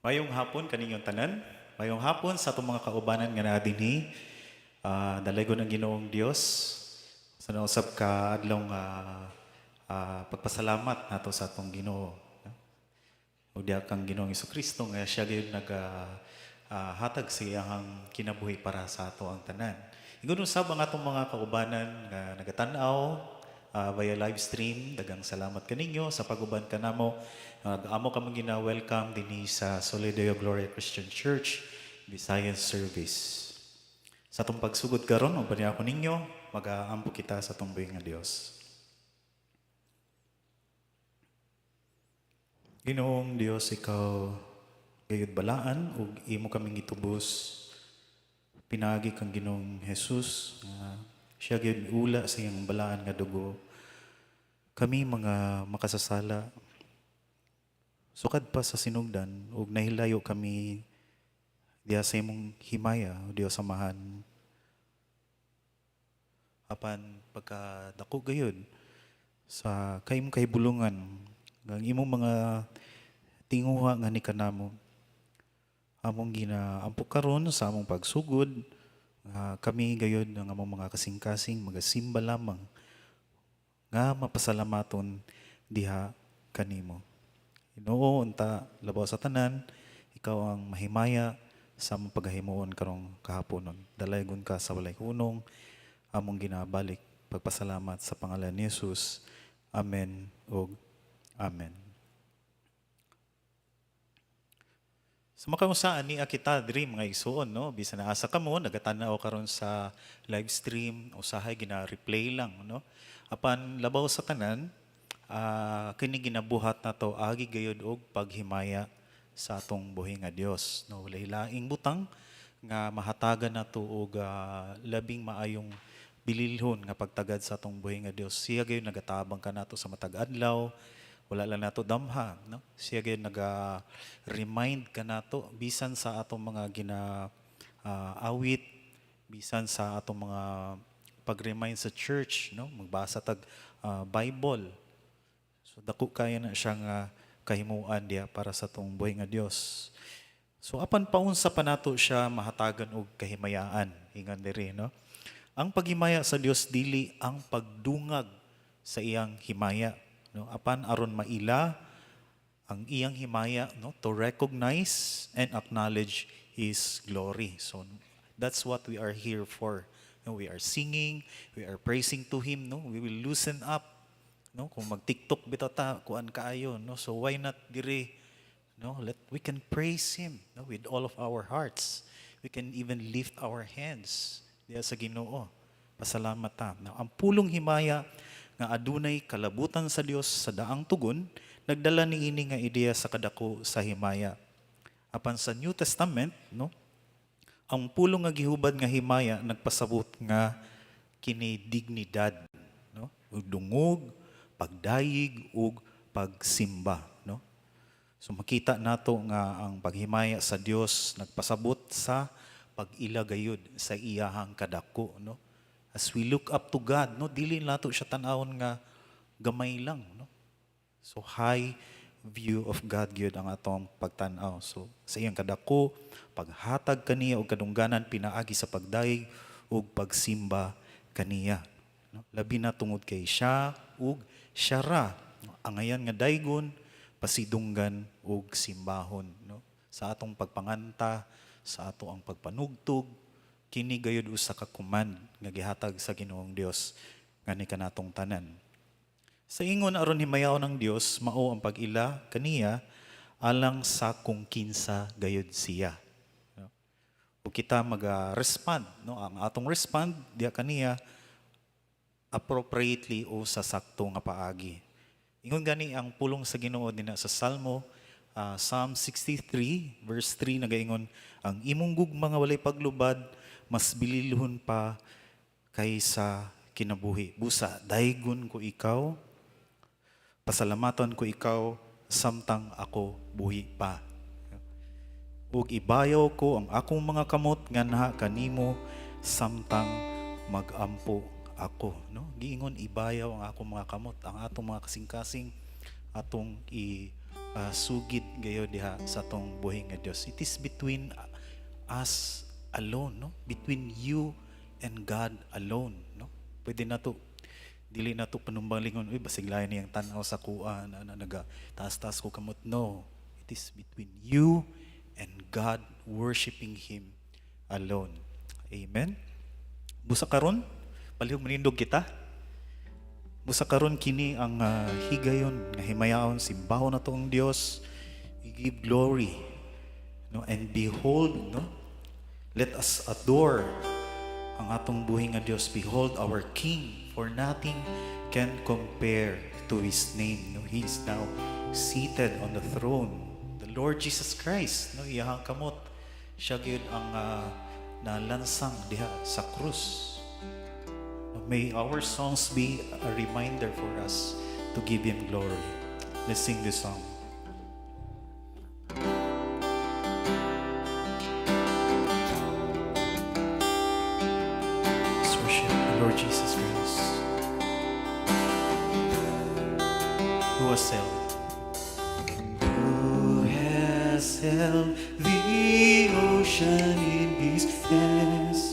Mayong hapon kaninyong tanan. Mayong hapon sa atong mga kaubanan nga naa dinhi. Dalaygon ang Ginoong Dios. Sa nausab ka adlong pagpasalamat nato sa atong Ginoo. Ug diha kang Ginoong Kristo nga siya gyud naga hatag sa iyang kinabuhi para sa ato ang tanan. Ingon usab ang atong mga kaubanan nga nagatan-aw via live stream, daghang salamat kaninyo sa pag-uban kanamo. Amo kami gina-welcome dinhi sa Soli Deo Gloria Christian Church Visayan Service. Sa atong pagsugod karon, uban ako ninyo, mag-aampo kita sa atong buhi nga Dios. Ginoong Dios, ikaw gayud balaan ug imo kaming gitubos pinaagi kang Ginoong Jesus nga siya gyud ula sa iyang balaan nga dugo. Kami mga makasasala sukad pa sa sinugdan ug nahilayo kami diha sa imong himaya, o Dios Amahan. Apan pagkadako gayud sa kay imong kahibulungan ang imong mga tinguha nga ni kanamo, among ginaampo karon sa among pagsugod nga kami gayud ang among mga kasing-kasing magasimba lamang nga mapasalamaton diha kanimo. Ginoo, unta labaw sa tanan, ikaw ang mahimaya sa among paghahimuon karong kahaponon. Dalaygon ka sa walay hunong. Among ginabalik pagpasalamat sa pangalan ni Jesus. Amen ug amen. Sa makausaan ni kita diri, mga igsuon, no, bisan asa kamo nagatanaw karon sa live stream, usahay gina-replay lang, no, apan labaw sa tanan, kini ginabuhat nato agi gayud og paghimaya sa atong buhi nga Dios, no. Walay laing butang nga mahatagan nato og labing maayong bililhon nga pagtagad sa atong buhi nga Dios. Siya gayud nagatabang kanato sa matag adlaw, wala lang nato damha, no. Siya gayud naga-remind kanato bisan sa atong mga gina awit, bisan sa atong mga pag-remind sa church, no, magbasa tag Bible. So dako kaya na siya nga kahimuan diya para sa atong buhi nga Dios. So apan paunsa pa nato siya mahatagan og kahimayaan? Ingon diri, no, ang paghimaya sa Dios dili ang pagdungag sa iyang himaya, no, apan aron maila ang iyang himaya, no, to recognize and acknowledge His glory. So that's what we are here for, no? We are singing, we are praising to Him, no? We will loosen up, no? Kung mag-TikTok bitaw ta, kuan kaayo, no? So why not diri, no? Let we can praise Him, no, with all of our hearts. We can even lift our hands diya sa Ginoo. Pasalamat ta. Now, ang pulong himaya nga adunay kalabutan sa Dios sa daang tugon nagdala niini nga ideya sa kadako sa himaya. Apan sa New Testament, no, ang pulong nga gihubad nga himaya nagpasabot nga kini dignidad, no, ug dungog, pagdayig ug pagsimba, no. So makita nato nga ang paghimaya sa Dios nagpasabot sa pag-ila gayud sa iyahang kadako, no. As we look up to God, no, dili nato siya tan-awon nga gamay lang, no. So high view of God gyud ang atong pagtan-aw. So sa iyang kadako, paghatag kaniya og kadungganan pinaagi sa pagdayeg ug pagsimba kaniya. No? Labi na tungod kay siya ug siya ra, no, angayan nga daygon, pasidunggan ug simbahon, no? Sa atong pagpanganta, sa ato ang pagpanugtog, kini gayud usa ka command nga gihatag sa Ginoong Dios ngani kanatong tanan. Sa ingon, aron himayaon ang Dios, mao ang pag-ila kaniya alang sa kung kinsa gayud siya. No? Ug kita maga-respond, no? Ang atong respond diya kaniya appropriately o sa sakto nga paagi. Ingon gani ang pulong sa Ginoo dinha sa Salmo, Psalm 63 verse 3, nagaingon, "Ang imong gugma nga walay paglubad mas bililhon pa kaysa kinabuhi. Busa daygon ko ikaw, pasalamaton ko ikaw samtang ako buhi pa. Ug ibayaw ko ang akong mga kamot nganha kanimo samtang magampo ako," no? Giingon ibayaw ang akong mga kamot, ang atong mga kasing-kasing atong i sugid gayod diha sa atong buhi nga Dios. It is between us alone, no? Between you and God alone, no? Pwede na to, dili na to panumbalingon, "Uy, basig lain niyang tan-aw sa akoa na naga taas-taas ko kamot." No. It is between you and God, worshiping Him alone. Amen. Busa karon, palihog manindog kita. Busa karon kini ang higayon nga himayaon, simbahon nato ang Dios. We give glory, no, and behold, no, let us adore ang atong buhi nga Dios. Behold our King, for nothing can compare to His name, no? He is now seated on the throne, the Lord Jesus Christ, no? Iyahang kamot, siya gyud ang nalansang diha sa krus. May our songs be a reminder for us to give Him glory. Let's sing this song. Let's worship the Lord Jesus Christ, who was held. Who has held the ocean in His hands?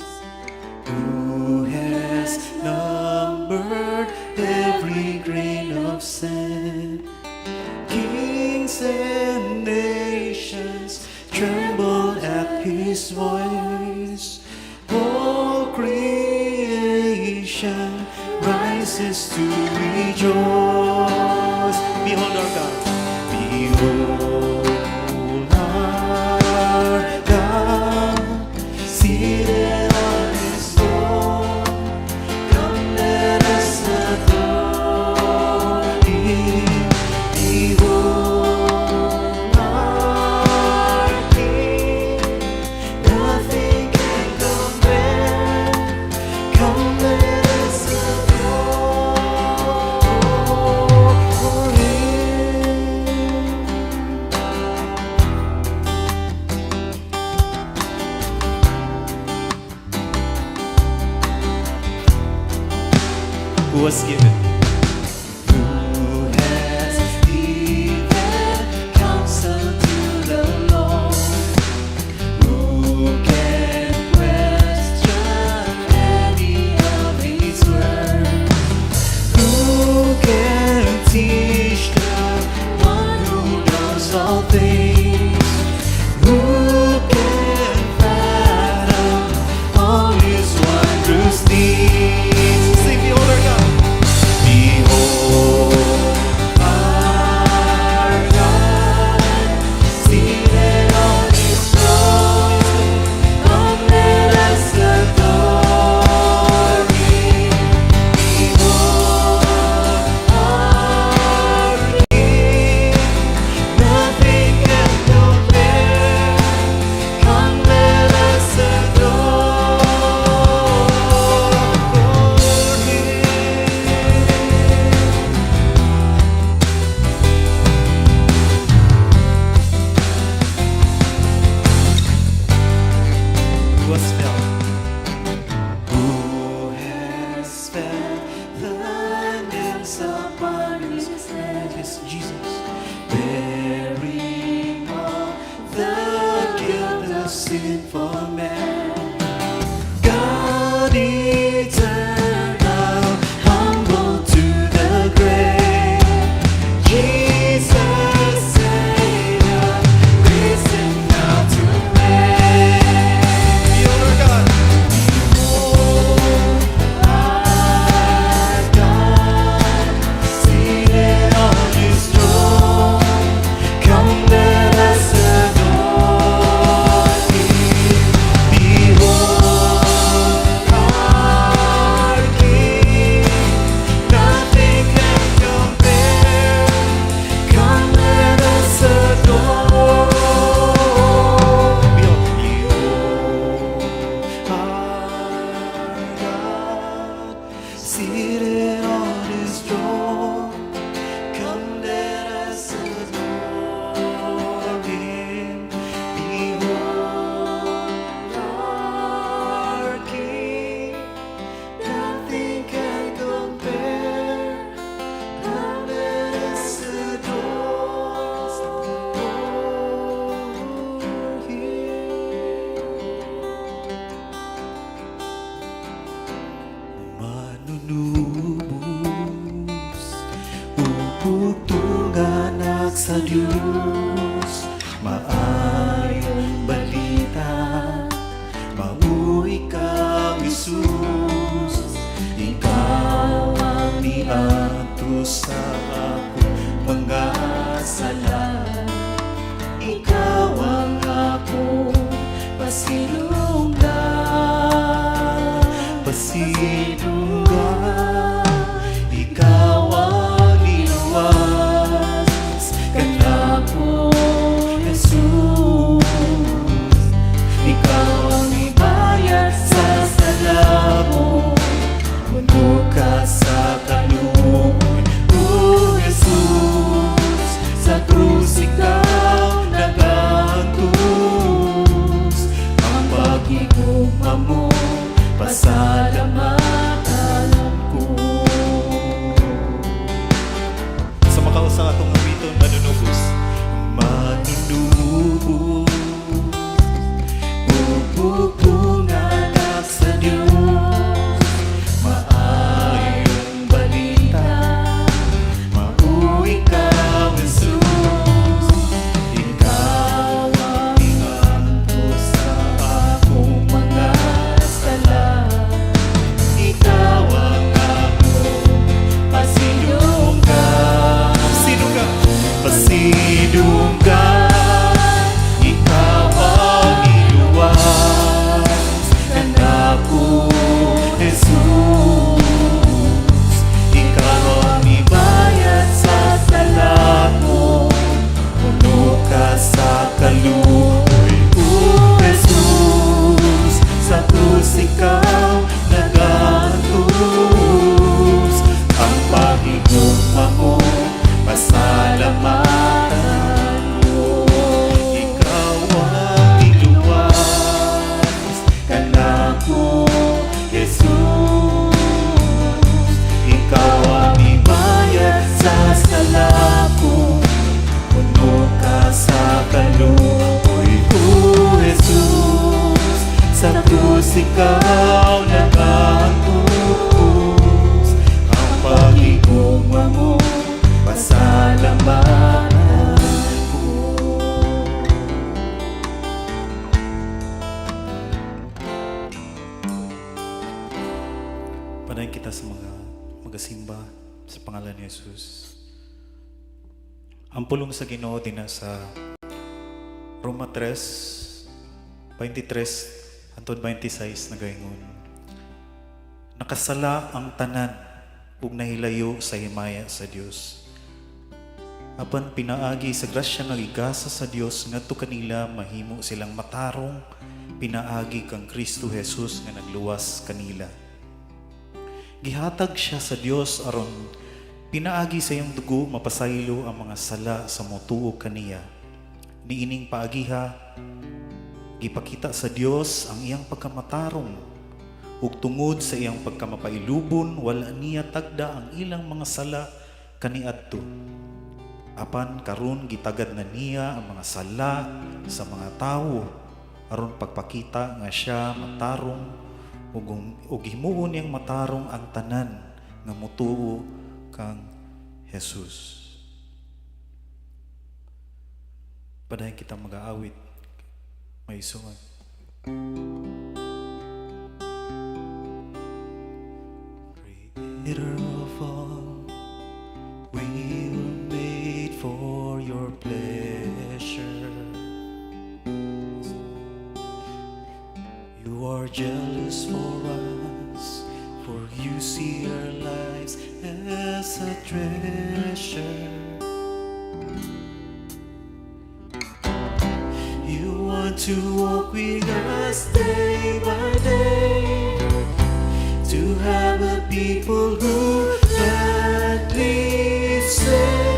Who has numbered every grain of sand? Kings and nations tremble at His voice. All creation rises to rejoice. Behold our God. Behold our God, seated on His throne. Come, let us adore Him. Behold our King. Nothing can compare. Come, let us adore Him. Who was given? Who has given counsel to the Lord? Who can question any of His words? Who can teach the one who knows all things? Who can fathom all His wondrous deeds? Sing, "Behold our God." sa Dios, maayong balita, mao ikaw, Jesus. Ikaw ang niantos sa akong mga sala. Ikaw ang akong pasilunggan. Pasilunggan. Ikaw ang niluwas kanako, Jesus. Ikaw ang nibayad sa sala ko. Puno ka sa kaluoy, O Jesus. Sa krus ikaw nagantos. Ang paghigugma mo, pasalamatan ko. Sa makausa atong awiton, "Manunubos." Manunubos, Pupong anak sa Diyos, maayong balita, mao ikaw, Jesus. Ikaw ang niantos sa akong mga sala. Ikaw ang akong pasilunggan. Silunggan. Pasilunggan. Ikaw ang niluwas kanako, Jesus. Ikaw ang nibayad sa sala ko. Puno ka sa kaluoy, O Jesus. Sa krus ikaw nagantos. Ang paghigugma mo, pasalamatan ko. Ikaw ang niluwas kanako, Jesus. Ikaw ang nibayad sa sala ko. Puno ka sa kaluoy, O Jesus. Sa krus ikaw nagantos. Ang paghigugma mo, pasalamatan ko. Padayon kita sa mga magasimba sa pangalan ni Jesus. Ang pulong sa Ginoo dinha sa Roma 3, 23 hangtod 26 nagaingon: "Nakasala ang tanan ug nahilayo sa himaya sa Dios. Apan pinaagi sa grasya nga gigasa sa Dios ngadto kanila, mahimo silang matarong pinaagi kang Kristo Jesus nga nagluwas kanila. Gihatag siya sa Dios aron pinaagi sa iyang dugo mapasaylo ang mga sala sa motuo kaniya. Niining paagiha gipakita sa Dios ang iyang pagkamatarong ug tungod sa iyang pagkamapailubon wala niya tagda ang ilang mga sala kaniadto. Apan karon gitagad na niya ang mga sala sa mga tawo aron pagpakita nga siya matarong ug himuon niyang matarong ang tanan nga motuo kang Jesus." Padayon kita mag-aawit. Mga igsoon. Creator of all, we were made for your pleasure. You are jealous for us, for you see our lives as a treasure. You want to walk with us day by day, to have a people who gladly say,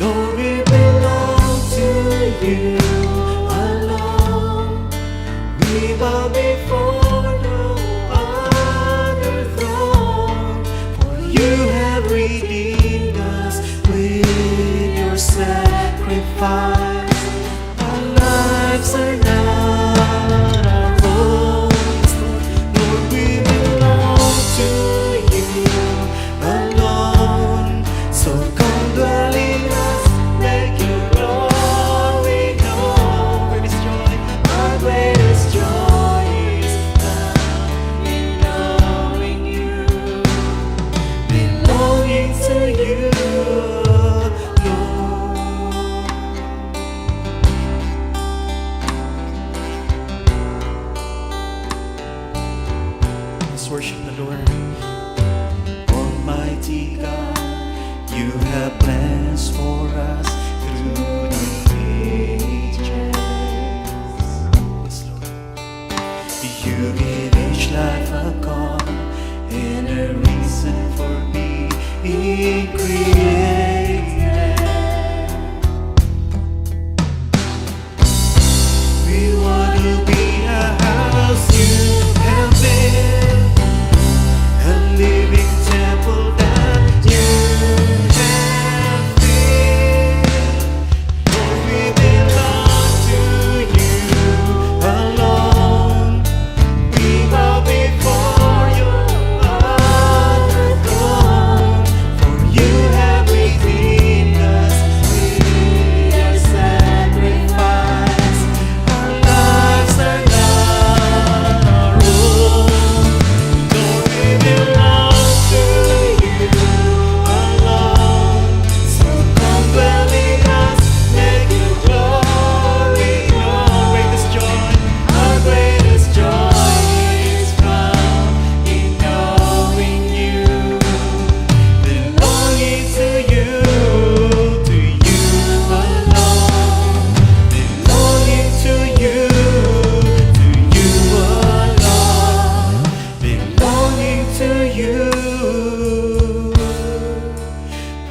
"Lord, we belong to you alone. We bow before no other throne, for you have redeemed us with your sacrifice. Our lives are not our own. Lord, we belong to Let's worship the Lord. Almighty God, you have plans for us through the ages. Yes, Lord. You give each life a call and a reason for being created. We want to be a house you have built, a living temple that you have filled. Lord, we belong to you alone. We bow before your throne, for you have redeemed us with your sacrifice. Our lives are not our own. Lord, we belong to you alone. So come dwell in us, let your glory known. Greatest joy, our greatest joy is found in knowing you, belonging to you alone, belonging to you alone, belonging to you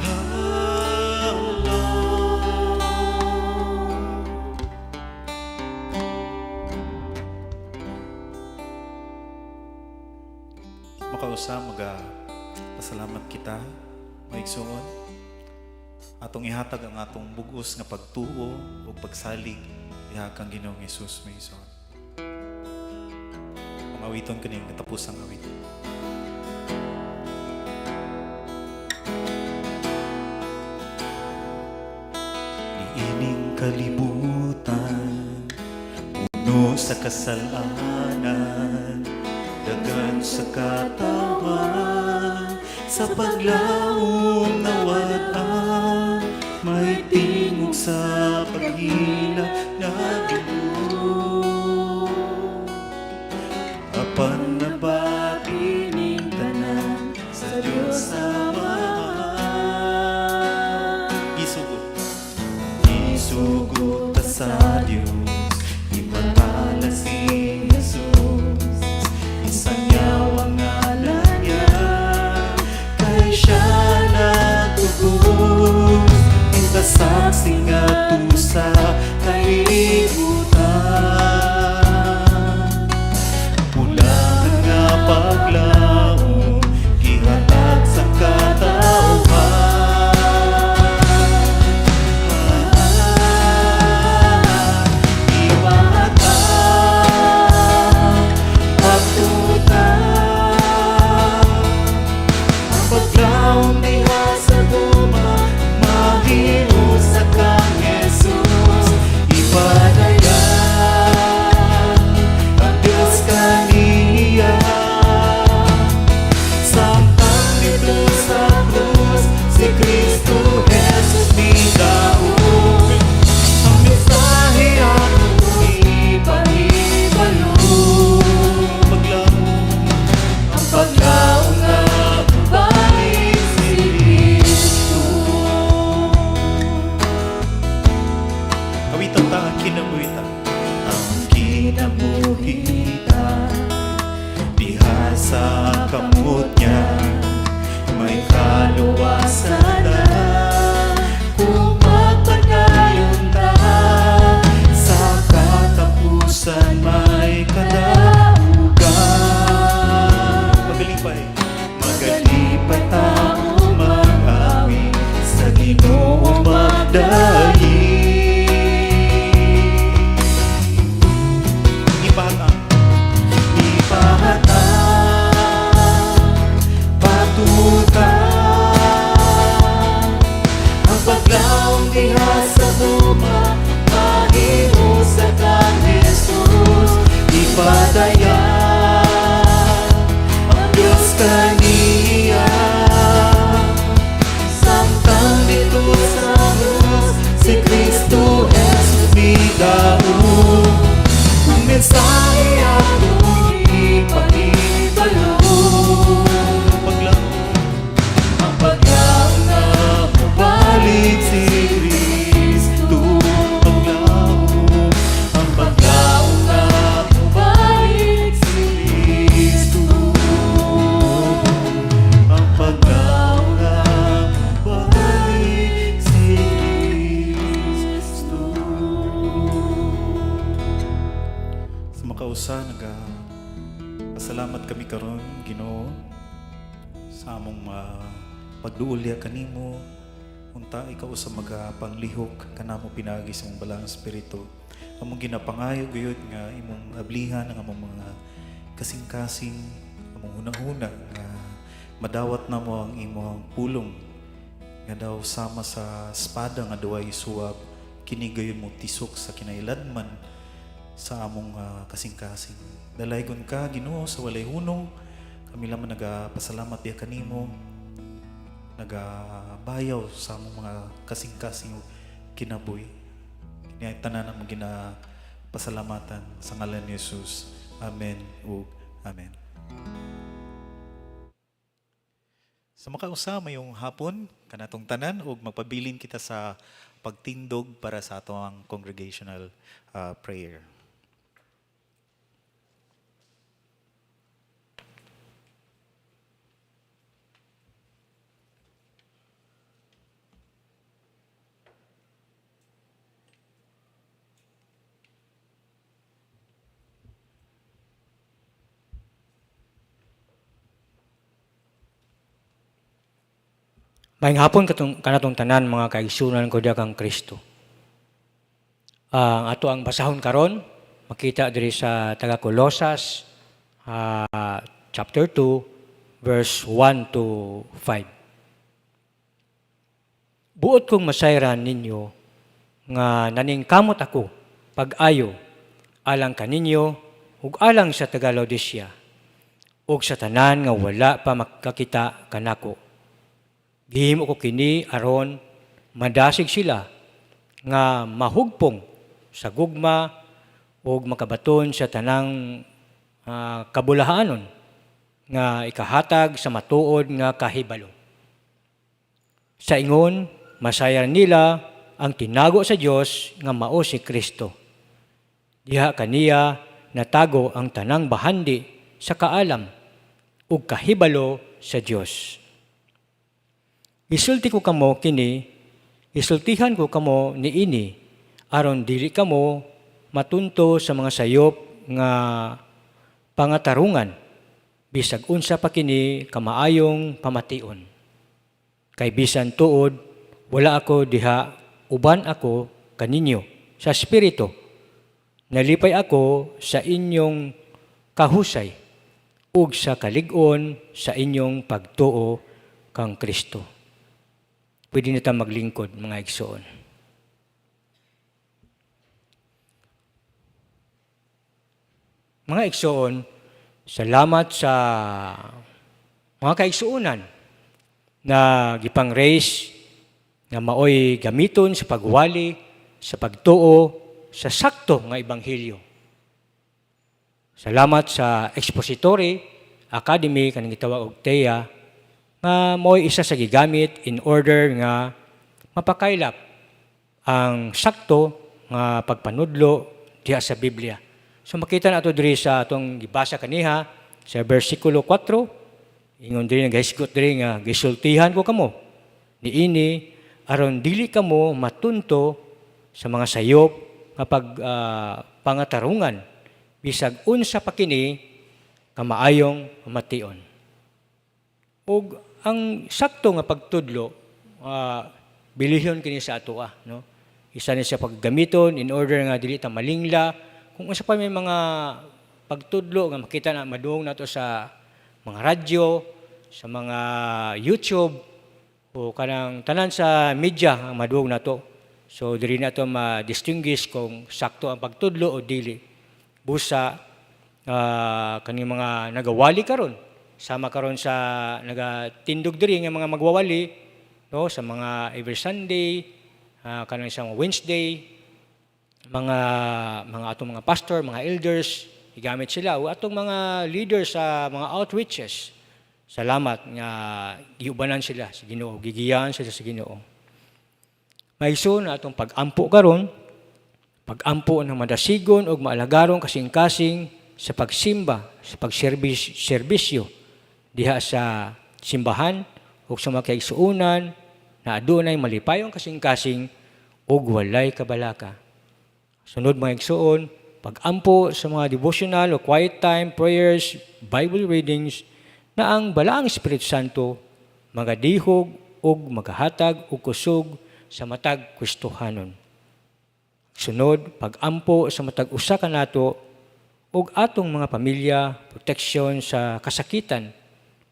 alone. Makausa, maga pasalamat kita, mga igsuon. Atong ihatag ang atong bugos nga pagtuo ug pagsalig diha kang Ginoong Hesus, mga igsuon. Ang awiton kaning katapusang awit. Niining kalibutan, puno sa kasalanan, dagan sa katawan, sa paglaom nawad-an, may tingog sa paghilak na dugo. Apan nabati ning tanan sa Diyos Amahan. Isugot. Isugot ta sa Diyos, Ibatala si Jesus, Isangyaw ang ngalan niya, kay siya nagtubos, Kita saksi nga sa kalibutan. Pulahan nga paglaom, gihatag sa katawhan. Ipahatag, patutan, ang paglaom diha sa guma, mahiusa kang Jesus. Ipadayag ang Diyos kaniya, samtang didto sa krus, si Kristo Jesus midaog. Ang mensahe atong ipahibalo. Paglaom, ang paglaom nga balik si Kristo. Awitan ta ang kinabuhita. Ang kinabuhita diha sa kamot niya, may kaluwasan na kung magpadayon ta, sa katapusan may kadaugan. Magalipay, magalipay ta mag-awit, sa Ginoo magdayi. Ipahatag, ipahatag, patutan, ang paglaom diha sa guma, mahiusa kang Jesus. Ipadayag ang Diyos kaniya, samtang didto sa krus, si Kristo Jesus midaog. Ang mensahe atong ipahibalo. Nagapasalamat kami karon, Ginoo, sa among pagduol diha kanimo. Unta ikaw sa magapanglihok kanamo pinaagi sa imong Balaang Espiritu. Among ginapangayo gayud nga imong ablihan ang among mga kasing-kasing, among hunahuna nga madawat namo ang imong pulong nga daw sama sa espada nga duhay suwab, kini gayon mo tisok sa kinailadman sa among kasing-kasing. Dalaygon ka, Ginoo, sa walay hunong. Kami lamang nagapasalamat diha kanimo. Nagabayaw sa among mga kasing-kasing ug kinabuhi. Kini ang tanan among ginapasalamatan sa ngalan ni Jesus. Amen ug amen. Sa makausa mayong hapon kanatong tanan ug magpabilin kita sa pagtindog para sa atoang congregational prayer. Maayong hapon kanatong tanan, mga kaigsunan ko diha kang Kristo. Ang ato ang basahon karon makita diri sa taga Kolosas chapter 2 verse 1 to 5. Buot kong masayran ninyo nga naningkamot ako pag-ayo alang kaninyo ug alang sa taga Laodicea ug sa tanan nga wala pa makakita kanako. Gihimo ko kini aron madasig sila nga mahugpong sa gugma ug makabaton sa tanang kabulahanon nga ikahatag sa matuod nga kahibalo. Sa ingon, masayan nila ang tinago sa Dios nga mao si Kristo. Diha kaniya natago ang tanang bahandi sa kaalam ug kahibalo sa Dios. Gisulti ko kamo kini, gisultihan ko kamo niini, aron dili kamo matunto sa mga sayop nga pangatarungan, bisag unsa pa kini kamaayong pamation. Kay bisan tuod, wala ako diha, uban ako kaninyo sa espiritu. Nalipay ako sa inyong kahusay ug sa kalig-on sa inyong pagtuo kang Kristo. Pwede na ta maglingkod, mga igsoon. Mga igsoon, salamat sa mga kaigsuonan na gipang-raise nga maoy gamiton sa pagwali, sa pagtuo, sa sakto nga ebanghelyo. Salamat sa Expository Academy kaning gitawag og TEA nga mo'y isa sa gigamit in order nga mapakaylap ang sakto nga pagpanudlo diha sa Biblia. So makita nato diri sa atong gibasa kaniha sa bersikulo 4, ingon diri, nagahisgot diri nga gisultihan ko kamo niini aron dili kamo matunto sa mga sayop nga pangatarungan bisag unsa pa kini kamaayong pamation. Ug ang sakto nga pagtudlo, bilihon kini sa atoa, no? Isa ni siya paggamiton in order nga dili ta malingla kung unsa pa may mga pagtudlo nga makita na madung nato sa mga radyo, sa mga YouTube o kanang tanan sa media ang madung nato. So diri nato ma-distinguish kung sakto ang pagtudlo o dili. Busa kaning mga nagawali karon, sama karon sa nagatindog diri nga mga magwawali, no, sa mga every Sunday, kanang sa mga Wednesday, mga atong mga pastor, mga elders, gigamit sila o atong mga leaders sa mga outreaches. Salamat nga giubanan sila sa Ginoo, gigiyahan sila sa Ginoo. Maigsoon na atong pag-ampo karon, pag-ampo ng madasigon ug maalagaron kasing-kasing sa pagsimba, sa pagserbisyo diha sa simbahan ug sa mga kaigsuonan na adunay malipayong kasing-kasing ug walay kabalaka. Sunod, mga igsuon, Pag-ampo sa mga devotional o quiet time, prayers, Bible readings, na ang Balaang Espiritu Santo magadihog ug magahatag og kusog sa matag Kristohanon. Sunod, pag-ampo sa matag usa kanato ug atong mga pamilya, protection sa kasakitan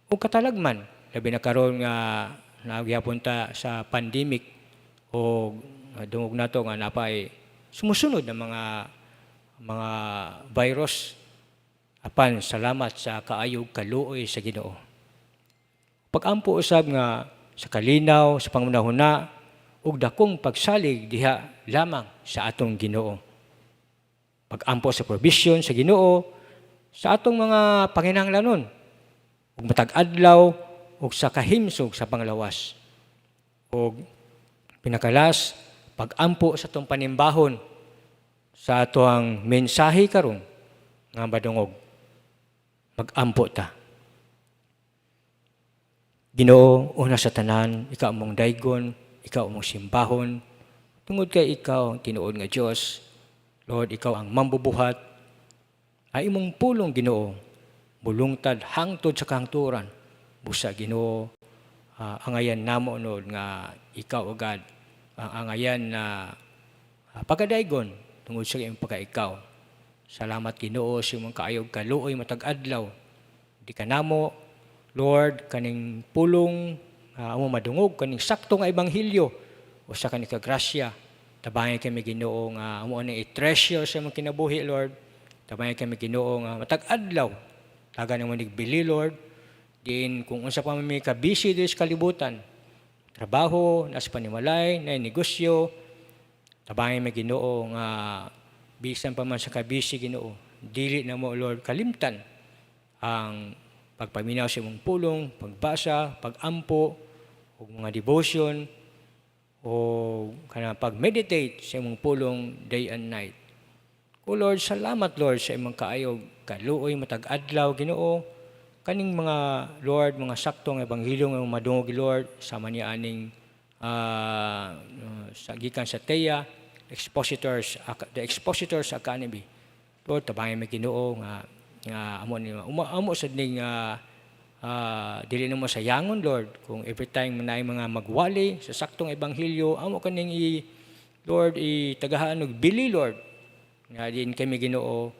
ug katalagman, labi na karon nga nagyapon ta sa pandemic o dungog nato nga napay sumusunod na mga virus, apan salamat sa kaayog kaluoy sa Ginoo. Pag-ampo usab nga sa kalinaw sa panghunahuna ug dakong pagsalig diha lamang sa atong Ginoo. Pag-ampo sa provision sa Ginoo sa atong mga panginahanglanon ug matag adlaw ug sa kahimsog sa panglawas. Ug pinakalas, pag-ampo sa atong panimbahon sa atoang mensahe karon nga madungog. Mag-ampo ta. Ginoo, una sa tanan, ikaw among daygon, ikaw among simbahon. Tungod kay ikaw ang tinuod nga Dios, Lord, ikaw ang mambubuhat. Ay imong pulong, Ginoo, bulungtad hangtod sa kahangturan. Busa, Ginoo, angayan namo, Lord, nga ikaw agad ang angayan na pagkadaygon tungod sa iyong pagkaikaw. Salamat, Ginoo, sa imong kaayog kaluoy matag adlaw. Di ka namo, Lord, kaning pulong amo madungog kaning sakto nga ebanghelyo o sa kaning kagrasya. Tabangi kami, Ginoo, nga amo ani i-treasure sa imong kinabuhi, Lord. Tabangi kami, Ginoo, nga matag adlaw taga nimo nigbili, Lord. Din kung unsa pa mi ka busy diri sa kalibutan, trabaho, nasa panimalay, na negosyo, tabangi mi, Ginoo, nga bisan pa man sa ka-busy, Ginoo, dili na mo, Lord, kalimtan ang pagpaminaw sa imong pulong, pagbasa, pagampo, ug mga devotion, o kanang pag-meditate sa imong pulong day and night. O Lord, salamat, Lord, sa imong kaayog kaluoy matag adlaw, Ginoo. Kaning mga, Lord, mga sakto nga ebanghelyo nga imong madungog, Lord, sama niya aning sa gikan sa TEA, Expositors, the Expositors Academy. Lord, tabangi mi, Ginoo, nga nga amo ni amo sad ning dili namo sayangon, Lord, kung every time na mga magwali sa saktong ebanghelyo, amo kaning i Lord i tagahaan og bili, Lord, nga din kami, Ginoo,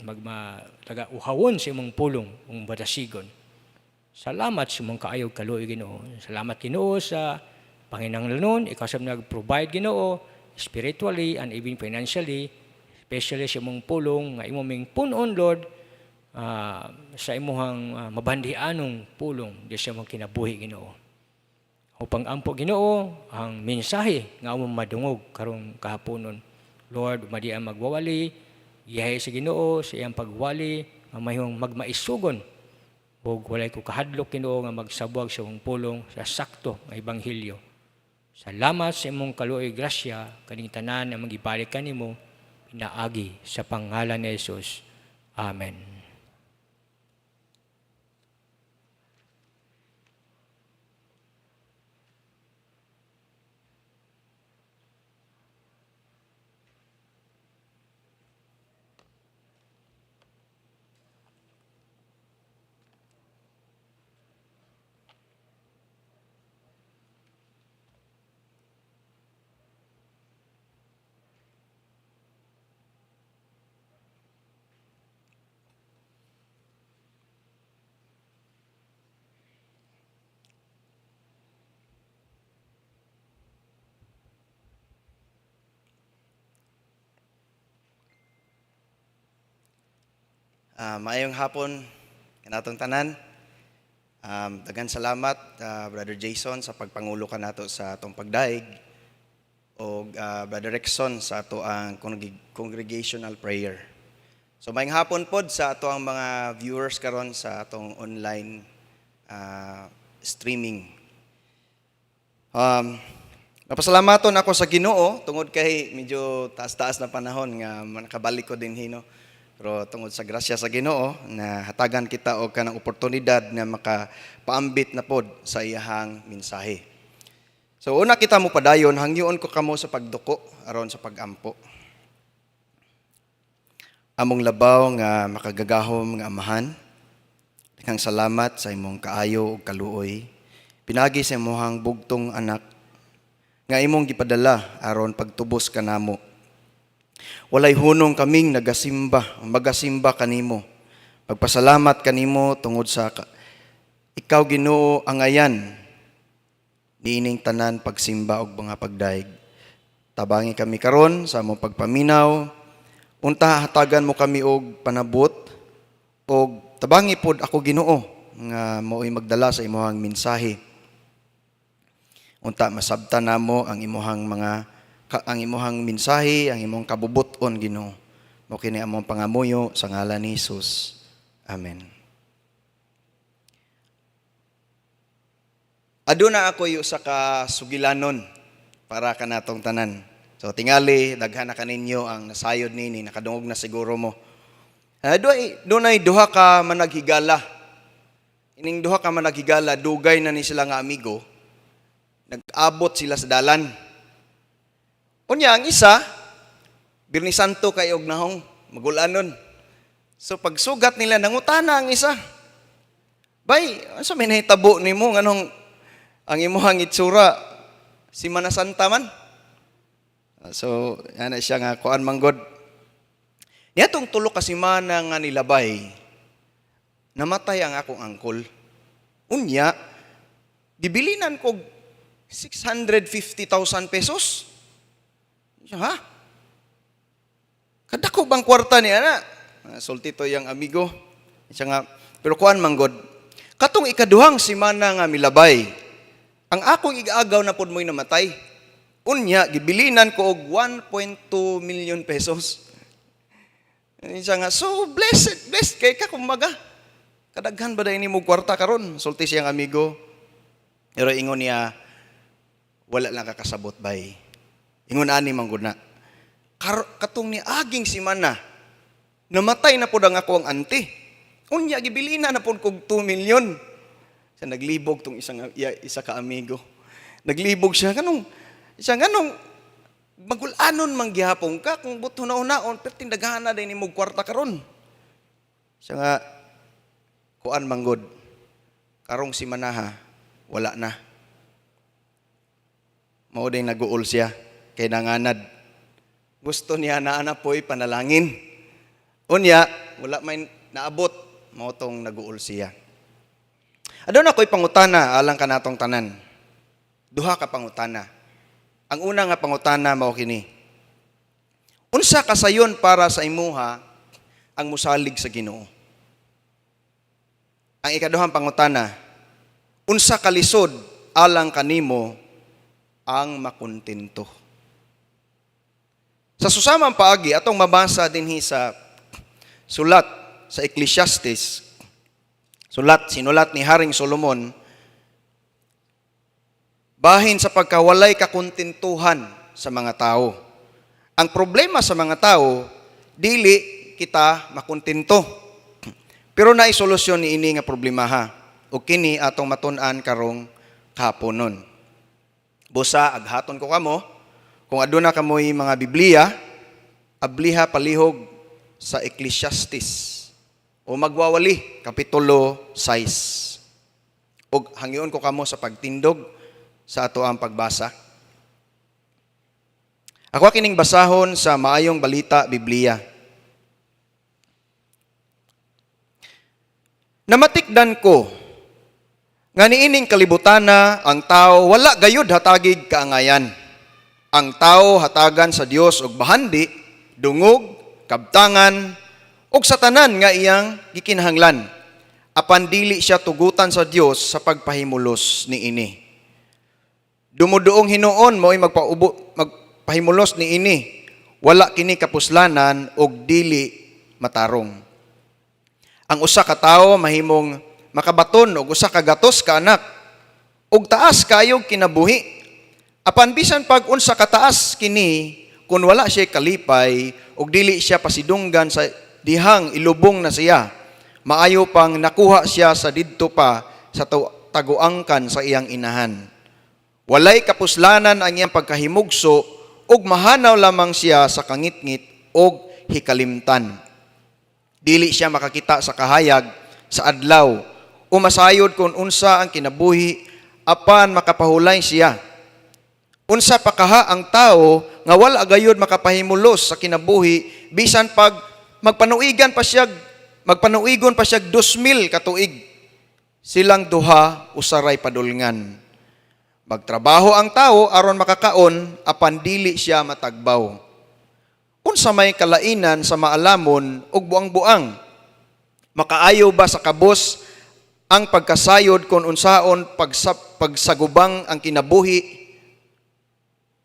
magma taga uhawon sa imong pulong ug badasigon. Salamat sa imong kaayog kaluoy, Ginoo. Salamat, Ginoo, sa panginahanglanon. Ikaw sa nag-provide, Ginoo, spiritually and even financially, especially sa imong pulong nga imong ming punon, Lord, sa imong mabandianong pulong di sa imong kinabuhi, Ginoo. Upang ampo, Ginoo, ang mensahe nga among madungog karong kahaponon. Lord, madi ang magwawali, giyahe sa Ginoo sa iyang pagwali nga mahimong magmaisugon ug walay ko kahadlok, Ginoo, nga magsabwag sa imong pulong sa sakto nga ebanghelyo. Salamat sa imong kaluoy grasya. Kaning tanan ang magibalik kanimo pinaagi sa pangalan ni Jesus. Amen. Maayong hapon kanatong tanan. Daghan salamat, Brother Jason, sa pagpangulo ka nato sa atong pagdaig o Brother Rexon sa ato ang congregational prayer. So maayong hapon pod sa ato ang mga viewers karon sa atong online streaming. Napasalamaton ako sa Ginoo tungod kay medyo taas-taas na panahon nga nakabalik ko din hino. Pero tungod sa grasya sa Ginoo na hatagan kita og kanang oportunidad na makapaambit na pod sa iyahang mensahe. So una kita mo padayon, hangyoon ko kamo sa pagduko aron sa pagampo. Among labaw nga makagagahom nga Amahan, daghang salamat sa imong kaayo ug kaluoy. Pinagi sa imong bugtong anak nga imong gipadala aron pagtubos kanamo. Walay hunong kaming nagasimba, magasimba kanimo. Pagpasalamat kanimo tungod sa ikaw, Ginoo, angayan niining tanan pagsimba og mga pagdayeg. Tabangi kami karon sa among pagpaminaw. Unta hatagan mo kami og panabot og tabangi pod ako, Ginoo, nga mao'y magdala sa imong mensahe. Unta masabtan namo ang imong mensahe, ang imong kabubut-on, Ginoo. Mao kini among pangamuyo sa ngalan ni Jesus. Amen. Aduna ako usa ka sugilanon para kanatong tanan. So tingali daghan na kaninyo ang nasayod nini, nakadungog na siguro mo. Dunay duha ka managhigala. Ining duha ka managhigala, dugay na ni sila nga amigo. Nag-abot sila sa dalan. Unya ang isa, Birni Santo kay og nahong, magulanon. So pagsugat nila, nangutana ang isa. "Bay, unsa may nahitabo nimo, nganong ang imuhang itsura Simana Santa man?" So, ana siya nga kuan manggod. "Niadtong 3 ka semana nga nilabay, namatay ang akong angkol. Unya, gibilinan ko 650,000 pesos." Siya, "Ha? Kadako bang kwarta ni ana?" Sulti to yang amigo. Siya nga, "Pero kuan manggod, katong ikaduhang semana nga milabay, ang akong igaagaw na pod mo'y namatay. Unya, gibilinan ko og 1.2 million pesos." Siya nga, "So blessed, blessed kay ka kumbaga. Kadaghan ba ni mo kwarta karon?" Sulti siyang amigo. Pero ingon niya, "Wala lang kakasabot, bay. Ingon ani man gud na. Katong ni aging simana, namatay na pod ang ako ang auntie. Unya gibilina na pod kog 2 million." Siya naglibog tong isa ka amigo. Naglibog siya kanong siya nganong magulanon man gihapon ka kung buto na unaon pero tindagahan na din nimo kwarta karon. Siya nga, "Kuan manggod, karong simanaha wala na." Mao din naguol siya kay nanganad. Gusto niya na ana po'y panalangin. Unya, wala may naabot, mao tong naguol siya. Aduna ko'y pangutana alang kanatong tanan. Duha ka pangutana. Ang una nga pangutana mao kini. Unsa kasayon para sa imuha ang musalig sa Ginoo? Ang ikaduhang pangutana, unsa kalisod alang kanimo ang makontento? Sa susamang paagi atong mabasa dinhi sa sulat sa Ecclesiastes, sulat sinulat ni Haring Solomon, bahin sa pagkawalay kakontentuhan sa mga tao. Ang problema sa mga tao, dili kita makontento. Pero naay solusyon niini nga problema ha. O kini atong matun-an karong kahaponon. Busa aghaton ko kamo, kung aduna kamoy mga Biblia, abliha palihog sa Ecclesiastes o Magwawali, Kapitulo 6. Og hangyoon ko kamo sa pagtindog sa ato ang pagbasa. Ako kining basahon sa Maayong Balita Biblia. Namatikdan ko nga niining kalibutana ang tao wala gayud hatagig kaangayan. Ang tao hatagan sa Dios og bahandi, dungog, kabtangan ug sa tanan nga iyang gikinahanglan. Apan dili siya tugutan sa Dios sa pagpahimulos niini. Dumuduong hinuon mo'y magpaubo magpahimulos niini. Wala kini kapuslanan og dili matarong. Ang usa ka tawo mahimong makabaton og 100 ka anak ug taas kayog kinabuhi. Apan bisan pag unsa kataas kini, kun wala siya kalipay ug dili siya pasidunggan sa dihang ilubong na siya, maayo pang nakuha siya sa didto pa sa taguangkan sa iyang inahan. Walay kapuslanan ang iyang pagkahimugso ug mahanaw lamang siya sa kangitngit og hikalimtan. Dili siya makakita sa kahayag sa adlaw o masayod kung unsa ang kinabuhi, apan makapahulay siya. Unsa pa kaha ang tao nga wala gayud makapahimulos sa kinabuhi, bisan pag magpanuigon pa siya 2,000 ka tuig. Silang duha usaray padulngan. Magtrabaho ang tao aron makakaon, apan dili siya matagbaw. Unsa may kalainan sa maalamon ug buang-buang? Makaayo ba sa kabos ang pagkasayod kung unsaon pagsagubang ang kinabuhi?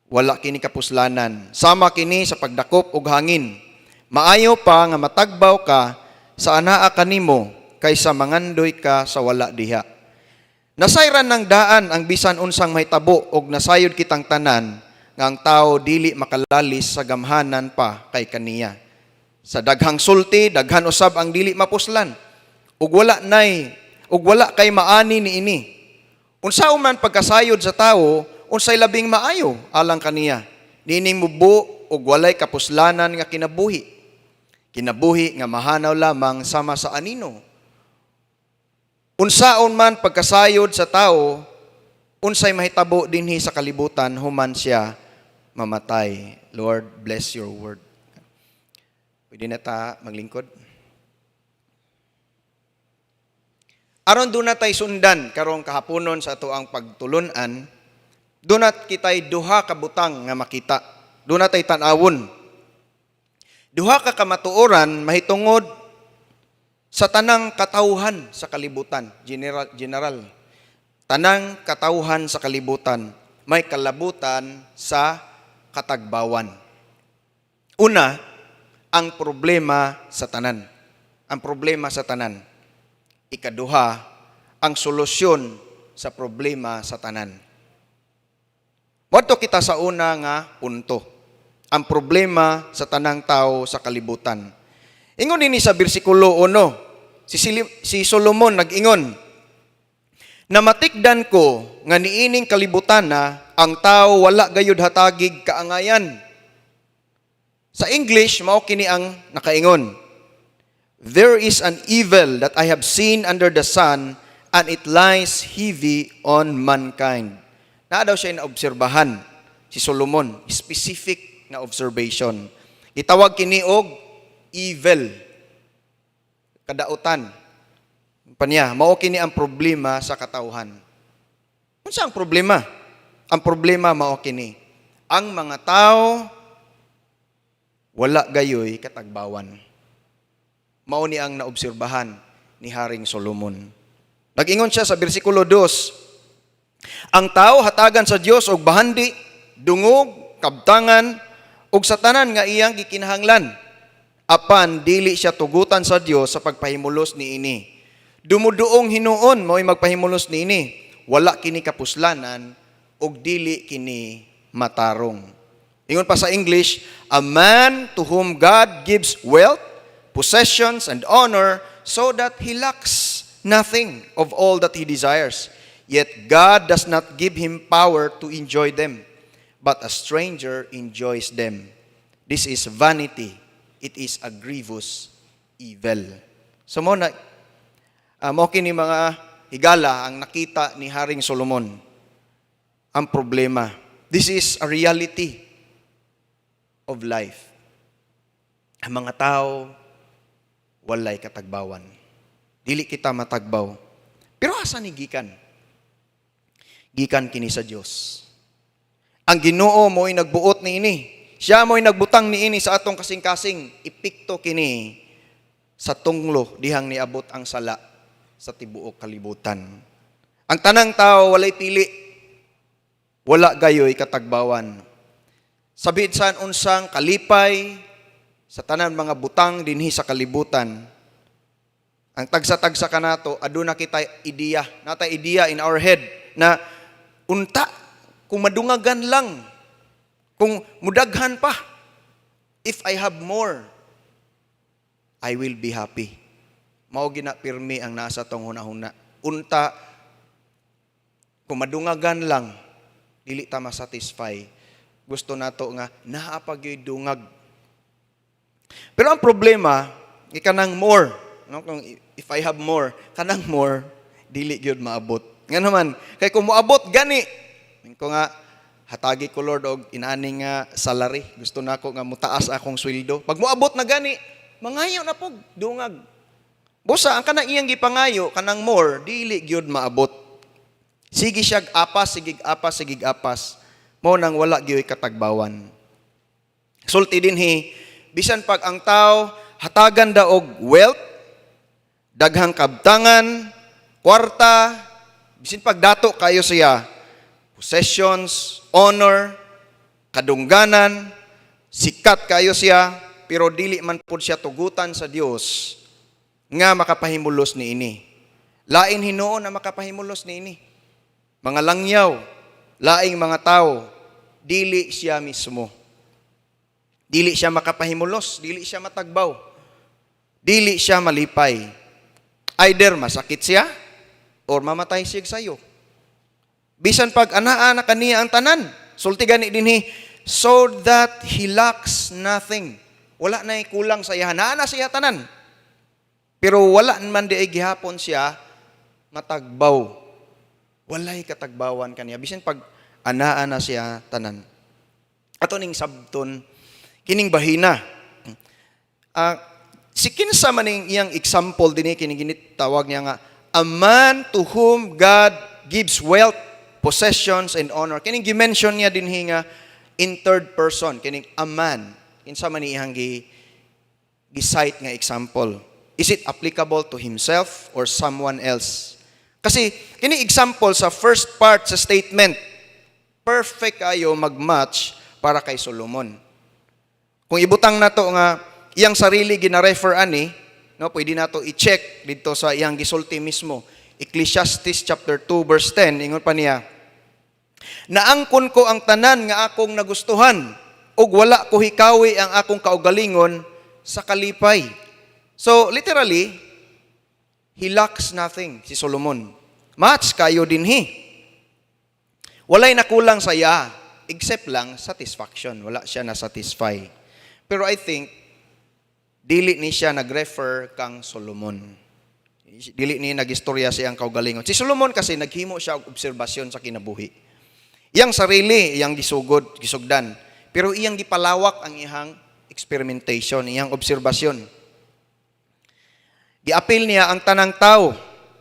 Wala kini kapuslanan. Sama kini sa pagdakop og hangin. Maayo pa nga matagbaw ka sa anaa kanimo kaysa mangandoy ka sa wala diha. Nasayran ng daan ang bisan unsang mahitabo og nasayod kitang tanan nga ang tao dili makalalis sa gamhanan pa kay kaniya. Sa daghang sulti, daghan usab ang dili mapuslan. Ug wala kay maani niini. Unsaon man pagkasayod sa tawo, unsay labing maayo alang kaniya? Niining mubo ug walay kapuslanan nga kinabuhi. Kinabuhi nga mahanaw lamang sama sa anino. Unsaon man pagkasayod sa tao, unsay mahitabo dinhi sa kalibutan human siya mamatay? Lord, bless your word. Pwede na ta maglingkod. Aron duna tay sundan karong kahaponon sa atoang pagtulun-an, duna kitay duha ka butang nga makita. Duna tay tan-awon. Duha ka kamatuoran mahitungod sa tanang katawhan sa kalibutan, general, general. Tanang katawhan sa kalibutan may kalabutan sa katagbawan. Una, ang problema sa tanan. Ang problema sa tanan. Ikaduha, ang solusyon sa problema sa tanan. Moadto kita sa una nga punto. Ang problema sa tanang tao sa kalibutan. Ingon nini sa bersikulo 1, si Solomon nag-ingon, "Namatikdan ko nga niining kalibutan na ang tao wala gayud hatagig kaangayan." Sa English, mao kini ang nakaingon: "There is an evil that I have seen under the sun, and it lies heavy on mankind." Naa daw siya naobserbahan si Solomon, specific na observation. Gitawag kini og evil, kadautan. Paniya, mao kini ang problema sa katawhan. Unsa ang problema? Ang problema mao kini. Ang mga tao wala gayoy katagbawan. Mao ni ang naobserbahan ni Haring Solomon. Nag-ingon siya sa bersikulo 2, ang tao hatagan sa Dios og bahandi, dungog, kabtangan, ug sa tanan nga iyang gikinahanglan. Apan dili siya tugutan sa Dios sa pagpahimulos niini. Dumuduong hinuon mao'y magpahimulos niini. Wala kini kapuslanan ug dili kini matarong. Ingon pa sa English, "A man to whom God gives wealth, possessions, and honor, so that he lacks nothing of all that he desires. Yet God does not give him power to enjoy them, but a stranger enjoys them. This is vanity. It is a grievous evil." So mao na, mao kini, mga higala, ang nakita ni Haring Solomon ang problema. This is a reality of life. Ang mga tao walay katagbawan. Dili kita matagbaw. Pero asa ni gikan? Gikan kini sa Dios. Ang Ginoo mo'y nagbuot niini. Siya mo'y nagbutang niini sa atong kasing-kasing. Epekto kini sa tunglo dihang niabot ang sala sa tibuok kalibutan. Ang tanang tao walay pili. Wala gayoy katagbawan. Sa bisan unsang kalipay sa tanan mga butang dinhi sa kalibutan, ang tagsa-tagsa kanato, aduna kita ideya, naa tay ideya in our head na unta kung madungagan lang, kung mudaghan pa, if I have more, I will be happy. Mao gina pirmi ang nasa atong hunahuna. Unta kung madungagan lang, dili ta ma-satisfy. Gusto nato nga naa pa gyud dungag. Pero ang problema, Kanang more, no? Kung if I have more, kanang more dili gyud maabot. Nga naman, kay kung moabot gani, ko nga hatagi ko, Lord, og inani nga salary. Gusto nako nga mutaas akong sweldo. Pag moabot na gani, mangayo na pog dungag. Busa ang kanang iyang gipangayo, kanang more, dili gyud maabot. Sige siya apas, sige apas, sige apas. Mao nang wala gyud katagbawan. Sulti dinhi, bisan pag ang tao hatagan da og wealth, daghang kabtangan, kwarta, bisan pag dato kayo siya, possessions, honor, kadungganan, sikat kayo siya, pero dili man pud siya tugutan sa Dios nga makapahimulos niini. Lain hinuon na makapahimulos niini. Mga langyaw, laing mga tao, dili siya mismo. Dili siya makapahimulos, dili siya matagbaw. Dili siya malipay. Either masakit siya or mamatay siya sayo. Bisan pag anaa na kaniya ang tanan. Sulti gani dinhi, so that he lacks nothing. Wala na kulang sa iya. Naa na siya tanan. Pero wala man di ay gihapon siya matagbaw. Walay katagbawan kaniya. Bisan pag anaa na siya tanan. Ato ning sabton kining bahina. Si kinsa man ning iyang example dinhi, kining ginitawag niya nga a man to whom God gives wealth, possessions and honor. Kining gi-mention niya dinhi nga in third person, kining a man. Kinsa man ni iyang gi gi-cite nga example? Is it applicable to himself or someone else? Kasi kini example sa first part sa statement, perfect kayo mag-match para kay Solomon. Kung ibutang nato nga iyang sarili gina-refer ani, no, pwede nato i-check dito sa iyang gisulti mismo. Ecclesiastes chapter 2 verse 10, ingon pa niya, "Naangkon ko ang tanan nga akong nagustuhan ug wala ko hikawi ang akong kaugalingon sa kalipay." So literally, he lacks nothing si Solomon. Match kayo dinhi. Walay nakulang sa iya except lang satisfaction. Wala siya na satisfy. Pero I think dili ni siya nag-refer kang Solomon. Dili ni nagistorya siyang kaugalingon. Si Solomon kasi, naghimo siya og obserbasyon sa kinabuhi. Iyang sarili, iyang gisugod, gisugdan. Pero iyang gipalawak ang iyang experimentation, iyang obserbasyon. Giapil niya ang tanang tao,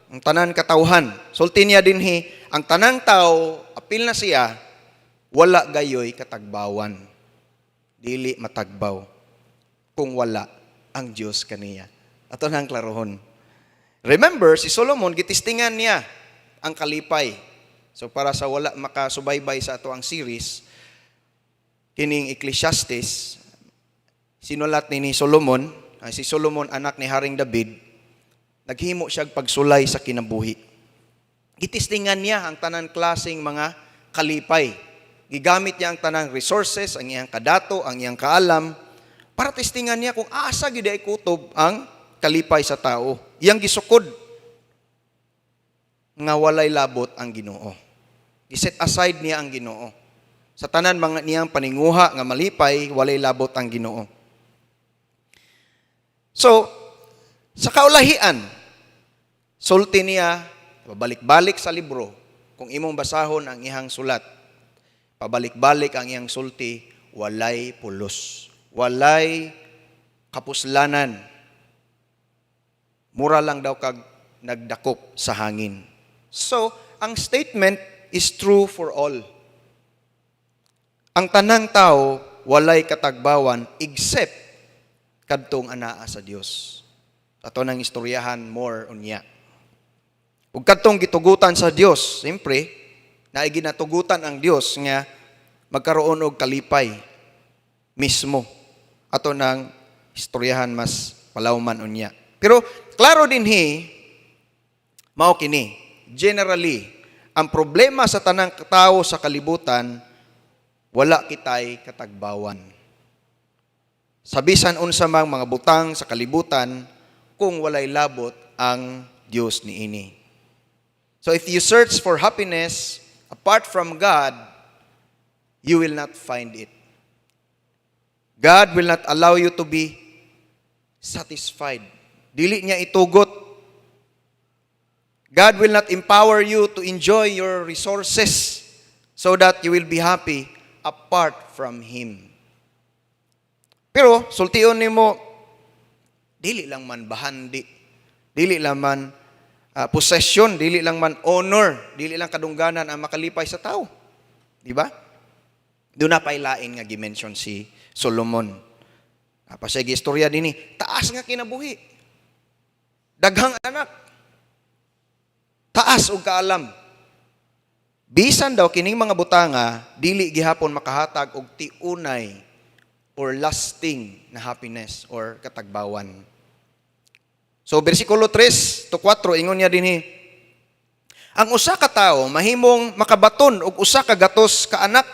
ang tanan katawhan. Sulti niya dinhi, ang tanang tao, apil na siya, wala gayoy katagbawan. Dili matagbaw kung wala ang Diyos kaniya. Ato na ang klarohon. Remember, si Solomon, gitistingan niya ang kalipay. So para sa wala makasubaybay sa ato ang series, kining Ecclesiastes, sinulat ni Solomon, ay si Solomon anak ni Haring David, naghimo siya pagsulay sa kinabuhi. Gitistingan niya ang tanan klaseng mga kalipay. Gigamit niya ang tanang resources, ang iyang kadato, ang iyang kaalam, para testingan niya kung asa gyud ay kutob ang kalipay sa tao. Iyang gisukod nga walay labot ang Ginoo. Giset aside niya ang Ginoo. Sa tanan mga niyang paninguha nga malipay, walay labot ang Ginoo. So, sa kaulahian, sulti niya, pabalik-balik sa libro, kung imong basahon ang iyang sulat, pabalik-balik ang iyang sulti, walay pulos. Walay kapuslanan. Mura lang daw kag nagdakop sa hangin. So, ang statement is true for all. Ang tanang tao walay katagbawan except kadtong anaa sa Dios. Ato nang istoryahan more unya. Ug kadtong gitugutan sa Dios, siyempre, naay ginatugutan ang Dios nga magkaroon og kalipay mismo. Ato nang istoryahan mas palawman unya. Pero klaro dinhi, mao kini, generally, ang problema sa tanang tao sa kalibutan, wala kitay katagbawan. Sa bisan unsa mang mga butang sa kalibutan, kung walay labot ang Dios niini. So if you search for happiness apart from God, you will not find it. God will not allow you to be Satisfied. Dili niya itugot. God will not empower you to enjoy your resources so that you will be happy apart from Him. Pero, sultion nimo, dili lang man bahandi, dili lang man possession, dili lang man honor, dili lang kadungganan ang makalipay sa tao. Di ba? Duna pa'y lain nga gi-mention si Solomon. Pa siya istorya dinhi, taas nga kinabuhi. Daghang anak. Taas og kaalam. Bisan daw kining mga butanga dili gihapon makahatag og tiunay or lasting na happiness or katagbawan. So bersikulo 3 to 4, ingon niya dinhi: Ang usa ka tawo mahimong makabaton og 100 ka anak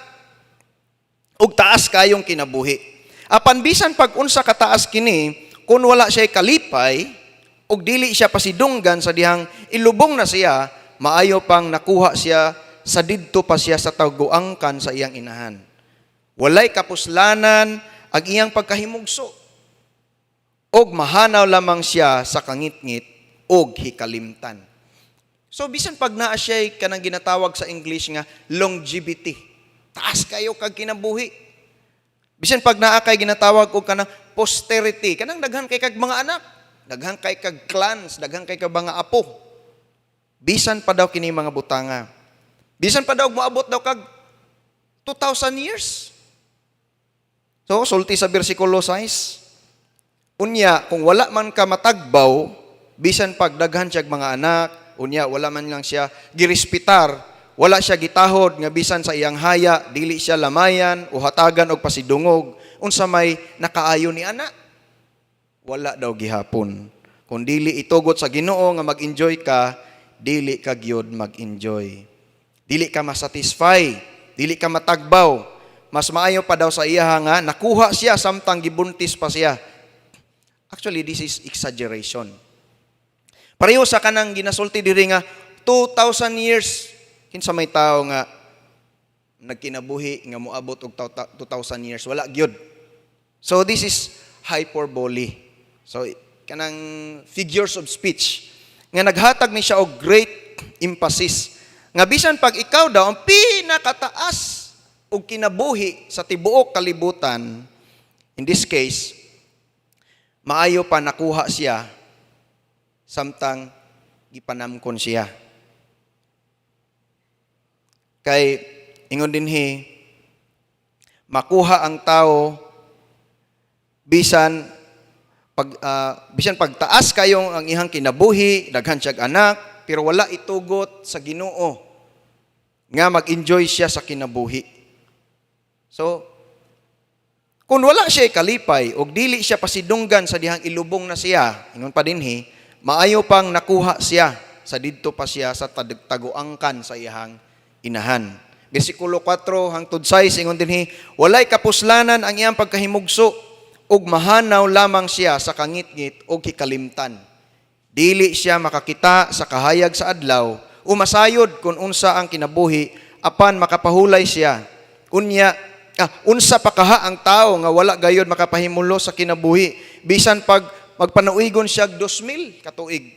ug taas kayong kinabuhi. Apan bisan pag unsa kataas kini, kun wala siya kalipay ug dili siya pasidunggan sa dihang ilubong na siya, maayo pang nakuha siya sa didto pa siya sa taguangkan sa iyang inahan. Walay kapuslanan ang iyang pagkahimugso. Og mahanaw lamang siya sa kangitngit og hikalimtan. So bisan pag naa siya kanang ginatawag sa English nga longevity, taas kayo kag kinabuhi. Bisan pag naa kay ginatawag og kanang posterity, kanang daghan kay kag mga anak, daghan kay kag clans, daghan kay kag mga apo. Bisan pa daw kini mga butanga. Bisan pa daw moabot daw kag 2,000 years. So, sulti sa bersikulo 6. Unya, kung wala man ka matagbaw, bisan pag daghan siya mga anak, unya wala man lang siya girespetar, wala siya gitahod nga bisan sa iyang haya, dili siya lamayan o hatagan og pasidungog, unsa may nakaayo ni ana? Wala daw gihapon. Kung dili itugot sa Ginoo nga mag-enjoy ka, dili ka gyud mag-enjoy. Dili ka masatisfy, dili ka matagbaw. Mas maayo pa daw sa iya nga nakuha siya samtang gibuntis pa siya. Actually, this is exaggeration. Pareho sa kanang ginasulti diri nga 2,000 years. Kinsa may tao nga nagkinabuhi nga moabot og 2,000 years? Wala gyud. So this is hyperbole. So kanang figures of speech nga naghatag ni siya og great emphasis nga bisan pag ikaw daw ang pinakataas og kinabuhi sa tibuok kalibutan, in this case, maayo pa nakuha siya samtang gipanamkon siya. Kay ingon dinhi, makuha ang tao bisan pagtaas kayong ang ihang kinabuhi, daghan siyag anak, pero wala itugot sa Ginoo nga mag-enjoy siya sa kinabuhi. So, kung wala siya kalipay og dili siya pasidunggan sa dihang ilubong na siya, ingon pa dinhi, maayo pang nakuha siya sa didto pa siya sa taguangkan sa iyang inahan. Bersikulo 4 hangtod 6, ingon dinhi, walay kapuslanan ang iyang pagkahimugso ug mahanaw lamang siya sa kangitngit ug hikalimtan. Dili siya makakita sa kahayag sa adlaw, umasayod kung unsa ang kinabuhi apan makapahulay siya. Unya, unsa pa kaha ang tao nga wala gayod makapahimulo sa kinabuhi bisan pag magpanuigon siya 2,000 ka tuig?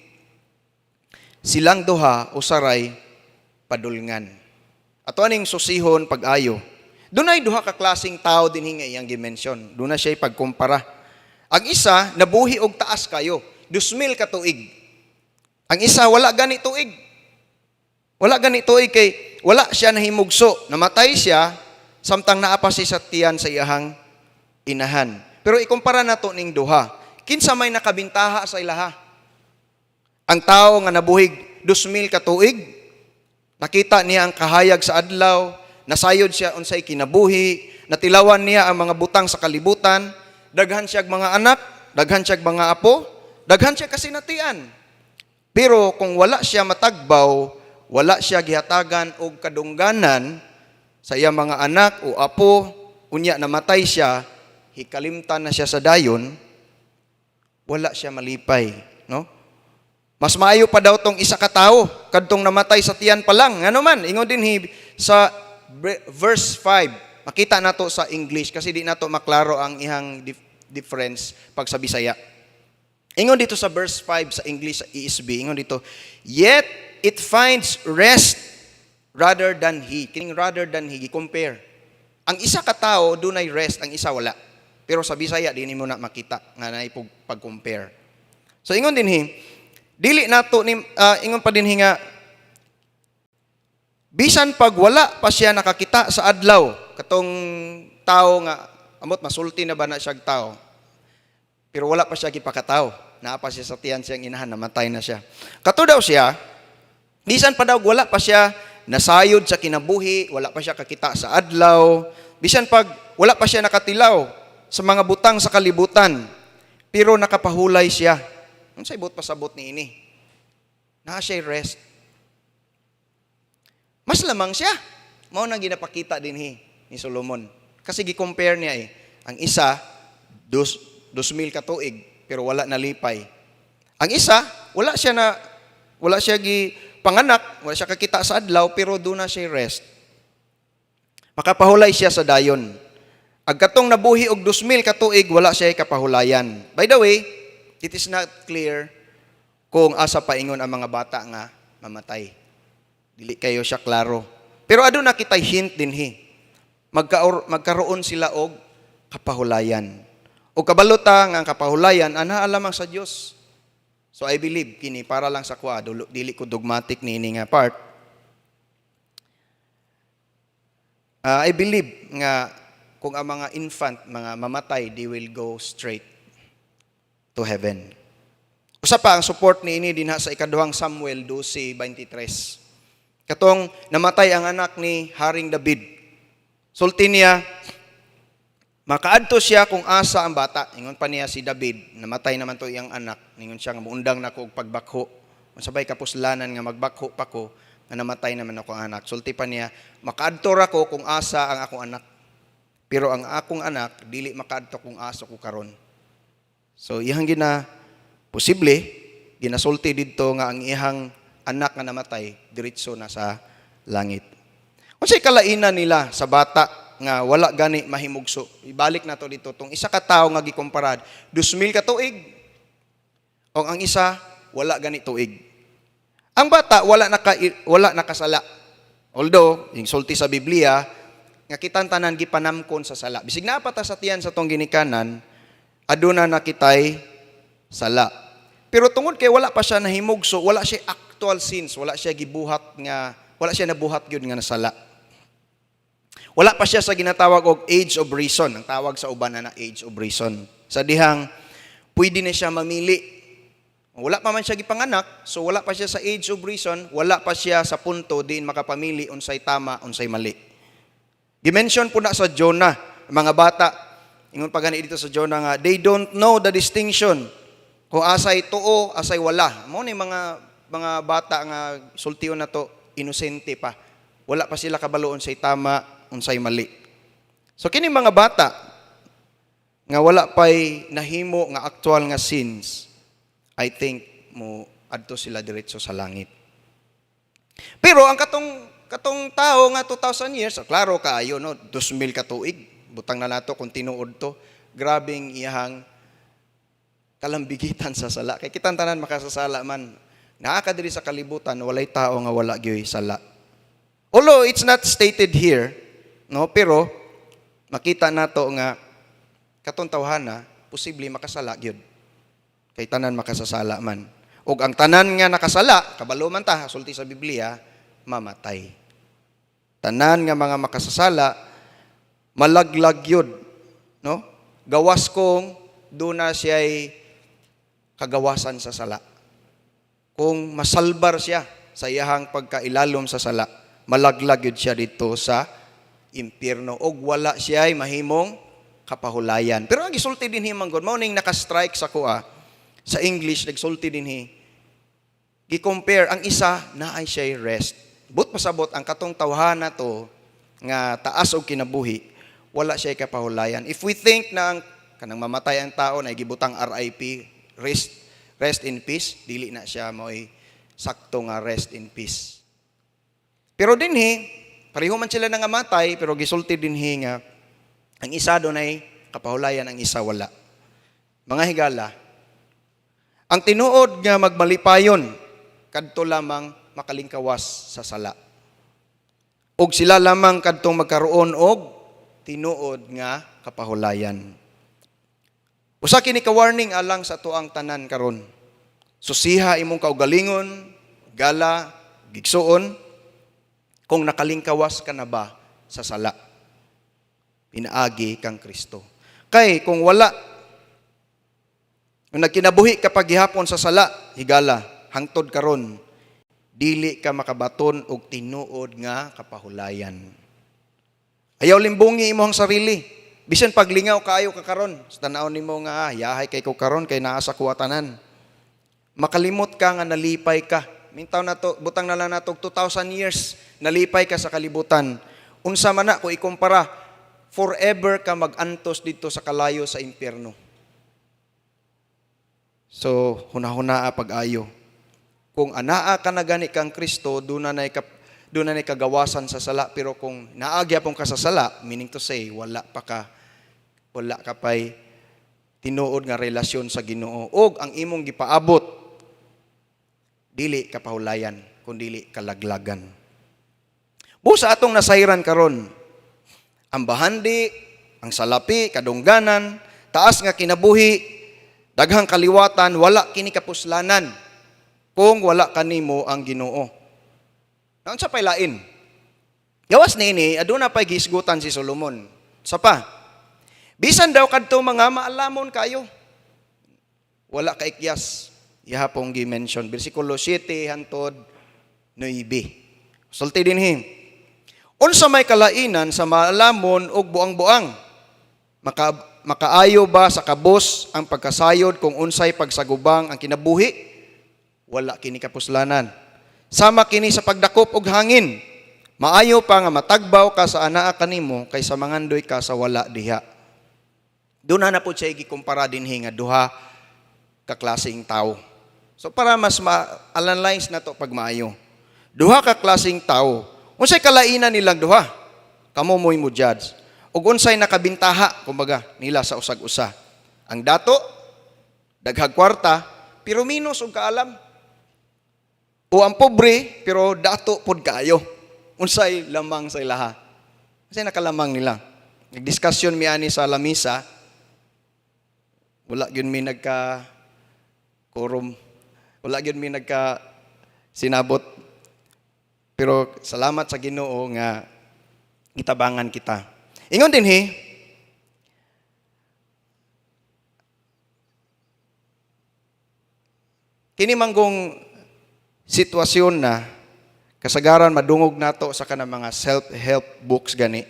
Silang duha usaray padulngan. Ato aning susihon pag-ayo. Dunay duha ka klaseng tao dinhi nga iyang gi-mention. Duna siya pagkumpara. Ang isa nabuhi og taas kayo, 2,000 ka tuig. Ang isa wala gani tuig. Wala gani tuig kay wala siya nahimugso. Namatay siya samtang naa pa siya sa tiyan sa iyahang inahan. Pero ikumpara nato ning duha. Kinsa may nakabintaha sa ilaha? Ang tao nga nabuhig 2,000 ka tuig, nakita niya ang kahayag sa adlaw, nasayod siya unsay kinabuhi, natilawan niya ang mga butang sa kalibutan, daghan siya mga anak, daghan siya mga apo, daghan siya kasinatian. Pero kung wala siya matagbaw, wala siya gihatagan og kadungganan sa iyang mga anak o apo, unya namatay siya, hikalimtan na siya sa dayon, wala siya malipay, no? Mas maayo pa daw tong isa ka tawo kadtong namatay sa tiyan pa lang. Ngano man, ingon dinhi sa verse 5. Makita nato sa English kasi di nato maklaro ang ihang difference pag sa Bisaya. Ingon dito sa verse 5 sa English, sa ESV, ingon dito, "Yet it finds rest rather than he." Kining "rather than he," compare. Ang isa ka tawo dunay rest, ang isa wala. Pero sa Bisaya di nimo na makita nga naay pag-compare. So ingon dinhi, dili nato ni ingon pa dinhi nga bisan pag wala pa siya nakakita sa adlaw, katong tao nga amot masulti na ba na siyag tao. Pero wala pa siya gipakatao. Naa pa siya sa tiyan siyang inahan, namatay na siya. Kato daw siya, bisan pa daw wala pa siya nasayod sa kinabuhi, wala pa siya kakita sa adlaw, bisan pag wala pa siya nakatilaw sa mga butang sa kalibutan, pero nakapahulay siya. Unsay buot pasabot ni ini? Naa siya rest. Mas lamang siya. Mao nang ginapakita dinhi ni Solomon. Kasi gi-compare niya eh. Ang isa, 2,000 ka tuig, pero wala nalipay. Ang isa, wala siya gi panganak, wala siya kakita sa adlaw, pero duna siya rest. Makapahulay siya sa dayon. Ag katong nabuhi og 2,000 ka tuig, wala siya kapahulayan. By the way, it is not clear kung asa paingon ang mga bata nga mamatay. Dili kayo siya klaro. Pero aduna kitay hint dinhi. Magkaroon sila og kapahulayan. O kabalo ta nga ang kapahulayan ana lamang sa Dios. So I believe kini para lang sa kuha, dili ko dogmatic niini nga part. I believe nga kung ang mga infant, mga mamatay, they will go straight to heaven. Usa pa ang support niini dinha sa ikaduhang Samuel 12:23. Katong namatay ang anak ni Haring David. Sulti niya, makaadto siya kung asa ang bata. Ingon pa niya si David, namatay naman to iyang anak. Ningon siya nga muundang nako og pagbakho. Unsabay kapuslanan nga magbakho pa ko nga namatay naman ako ang anak. Sulti pa niya, makaadto ra ko kung asa ang akong anak. Pero ang akong anak dili makaadto kung asa ko karon. So iyang gina posible ginasulti didto nga ang iyang anak nga namatay diretso na sa langit. Unsay kalainan nila sa bata nga wala gani mahimugso? Ibalik nato dito tong isa ka tawo nga gikomparad, 2,000 ka tuig o ang isa wala gani tuig. Ang bata wala nakasala. Although, yung sulti sa Biblia nga kitang tanan gipanamkon sa sala. Bisig naa pa ta sa tiyan sa tong ginikanan, aduna na kitay sala. Pero tungod kay wala pa siya nahimugso, wala siya actual sins, wala siya gibuhat nga, wala siya nabuhat gyud nga nasala. Wala pa siya sa ginatawag og age of reason. Ang tawag sa uban na age of reason. Sa dihang pwede na siya mamili. Wala pa man siya gipanganak, so wala pa siya sa age of reason, wala pa siya sa punto diin makapamili unsay tama, unsay mali. Gimension po na sa Jonah, mga bata, ingon pa gani dito sa Jonah nga, they don't know the distinction kung asay tuo, asay wala. Mao ni mga bata nga sultion na to, inosente pa. Wala pa sila kabalo unsay tama, unsay mali. So kini mga bata nga wala pay nahimo nga actual nga sins, I think mo adto sila diretso sa langit. Pero ang katong tao nga 2,000 years, klaro kaayo no, 2,000 ka tuig, butang na nato kung tinuod to, grabing iyahang kalambigitan sa sala. Kay kitang tanan makasasala man. Naa ka diri sa kalibutan, walay tao nga wala gyoy sala. Although it's not stated here, no, pero makita nato nga katong tawhana posible makasala gyud. Kay tanan makasasala man. Ug ang tanan nga nakasala, kabalo man ta, sulti sa Biblia, mamatay. Tanan nga mga makasasala, malaglag yun. No? Gawas kung duna siya'y kagawasan sa sala. Kung masalbar siya sa iyahang pagkailalom sa sala, malaglag yun siya dito sa impyerno. Og wala siya'y mahimong kapahulayan. Pero ang gisulti dinhi man gud, mao ning naka-strike sa kuha. Sa English, nagsulti dinhi. Gi-compare ang isa naay siya'y rest. But pasabot ang katong tawhana to nga taas og kinabuhi, wala siya'y kapahulayan. If we think na ang kanang mamatay ang tao na gibutang RIP, rest rest in peace, dili na siya mo'y sakto nga rest in peace. Pero dinhi, pareho man sila nangamatay, pero gisulti dinhi nga ang isa dunay kapahulayan, ang isa wala. Mga higala, Ang tinuod nga magmalipayon kadto lamang makalingkawas sa sala. Og sila lamang kadtong magkaroon og tinuod nga kapahulayan. Usa kini ka warning alang sa atoang tanan karon. Susiha imong kaugalingon, gala, gigsuon, kung nakalingkawas ka na ba sa sala. Pinaagi kang Kristo. Kay kung wala, kung nagkinabuhi ka paghihapon sa sala, higala, hangtod karon, dili ka makabaton og tinuod nga kapahulayan. Ayaw limbungi imong sarili. Bisan paglingaw kaayo ka karon, sa tan-aw nimo nga yahay kay ko karon kay naa sa kuha tanan. Makalimot ka nga nalipay ka. Mintaw na to, butang na lang nato 2,000 years nalipay ka sa kalibutan. Unsa man na kung ikumpara, forever ka mag-antos dito sa kalayo sa impyerno. So, hunahunaa pag-ayo. Kung anaa ka na gani kang Kristo, doon na kagawasan sa sala. Pero kung naa gyapon ka sa sala, meaning to say, wala ka pay tinuod nga relasyon sa Ginoo. Og ang imong gipaabot, dili kapahulayan, kun dili kalaglagan. Busa atong nasayran karon, ang bahandi, ang salapi, kadungganan, taas nga kinabuhi, daghang kaliwatan, wala kini kapuslanan kung wala kanimo ang Ginoo. Naunsa pay lain? Gawas niini, aduna pay gihisgutan si Solomon. Sa pa, bisan daw kadto mga maalamon kayo, wala kaikyas. Ihapong gi-mention bersikulo 7 hantod 9. Sulti dinhi. Unsa may kalainan sa maalamon ug buang-buang? Makaayo ba sa kabos ang pagkasayod kung unsay pagsagubang ang kinabuhi? Wala kini kapuslanan. Sama kini sa pagdakop og hangin. Maayo pa nga matagbaw ka sa anaa kanimo kaysa mangandoy ka sa wala diha. Doon na po siya gikumpara dinhi nga duha ka klaseng tao. So para mas ma-analyze na to pag maayo. Duha ka klaseng tao. Unsay kalainan nilang duha? Kamo mo'y mo judge. Ug unsay nakabintaha kumbaga nila sa usag-usa. Ang dato daghag kwarta pero minus og kaalam. O ang pobre pero dato pod kaayo. Unsay lamang sa ilaha? Unsay nakalamang nila? Nagdiskusyon mi ani sa lamisa. Wala gyud mi nagka quorum. Wala gyud mi nagka sinabot. Pero salamat sa Ginoo nga gitabangan kita. Ingon dinhi, kini manggong sitwasyon na kasagaran madungog nato sa kanang mga self-help books gani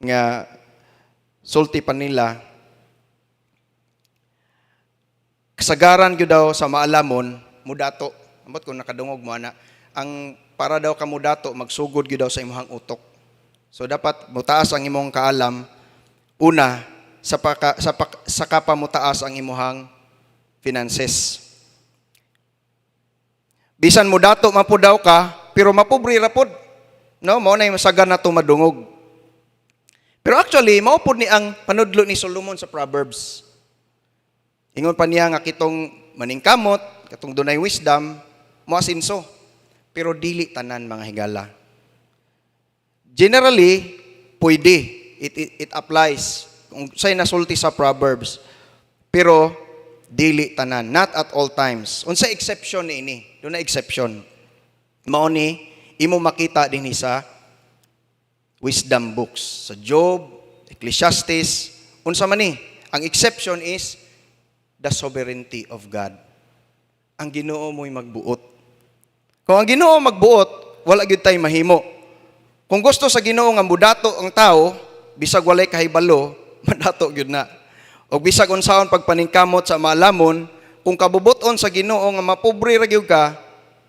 nga sulti pa nila, kasagaran gyud daw sa maalamon mudato. Ambot kung nakadungog mo ana, ang para daw ka mudato, magsugod gyud daw sa imong utok. So dapat mutaas ang imong kaalam una sa pa mutaas ang imong finances. Bisan mo dato man pud daw ka, pero mapobre ra pod. No, mao na yung masagan na to madungog. Pero actually, mao pod ni ang panudlo ni Solomon sa Proverbs. Ingon pa niya nga kitong maningkamot, katong dunay wisdom, moasinso. Pero dili tanan, mga higala. Generally, pwede. It applies. Kung say nasulti sa Proverbs. Pero, dili tanan. Not at all times. Unsa exception ni ini? Doon na exception. Mao ni, imo makita din sa wisdom books. Sa Job, Ecclesiastes, unsa man ni? Ang exception is the sovereignty of God. Ang Ginoo mo'y magbuot. Kung ang Ginoo magbuot, wala gyud tay mahimo. Kung gusto sa Ginoo nga mudato ang tao, bisag walay kahibalo, madato gyud na. O bisag unsaon pagpaningkamot sa maalamon, kung kabubuton sa Ginoo nga mapobre ra gyud ka,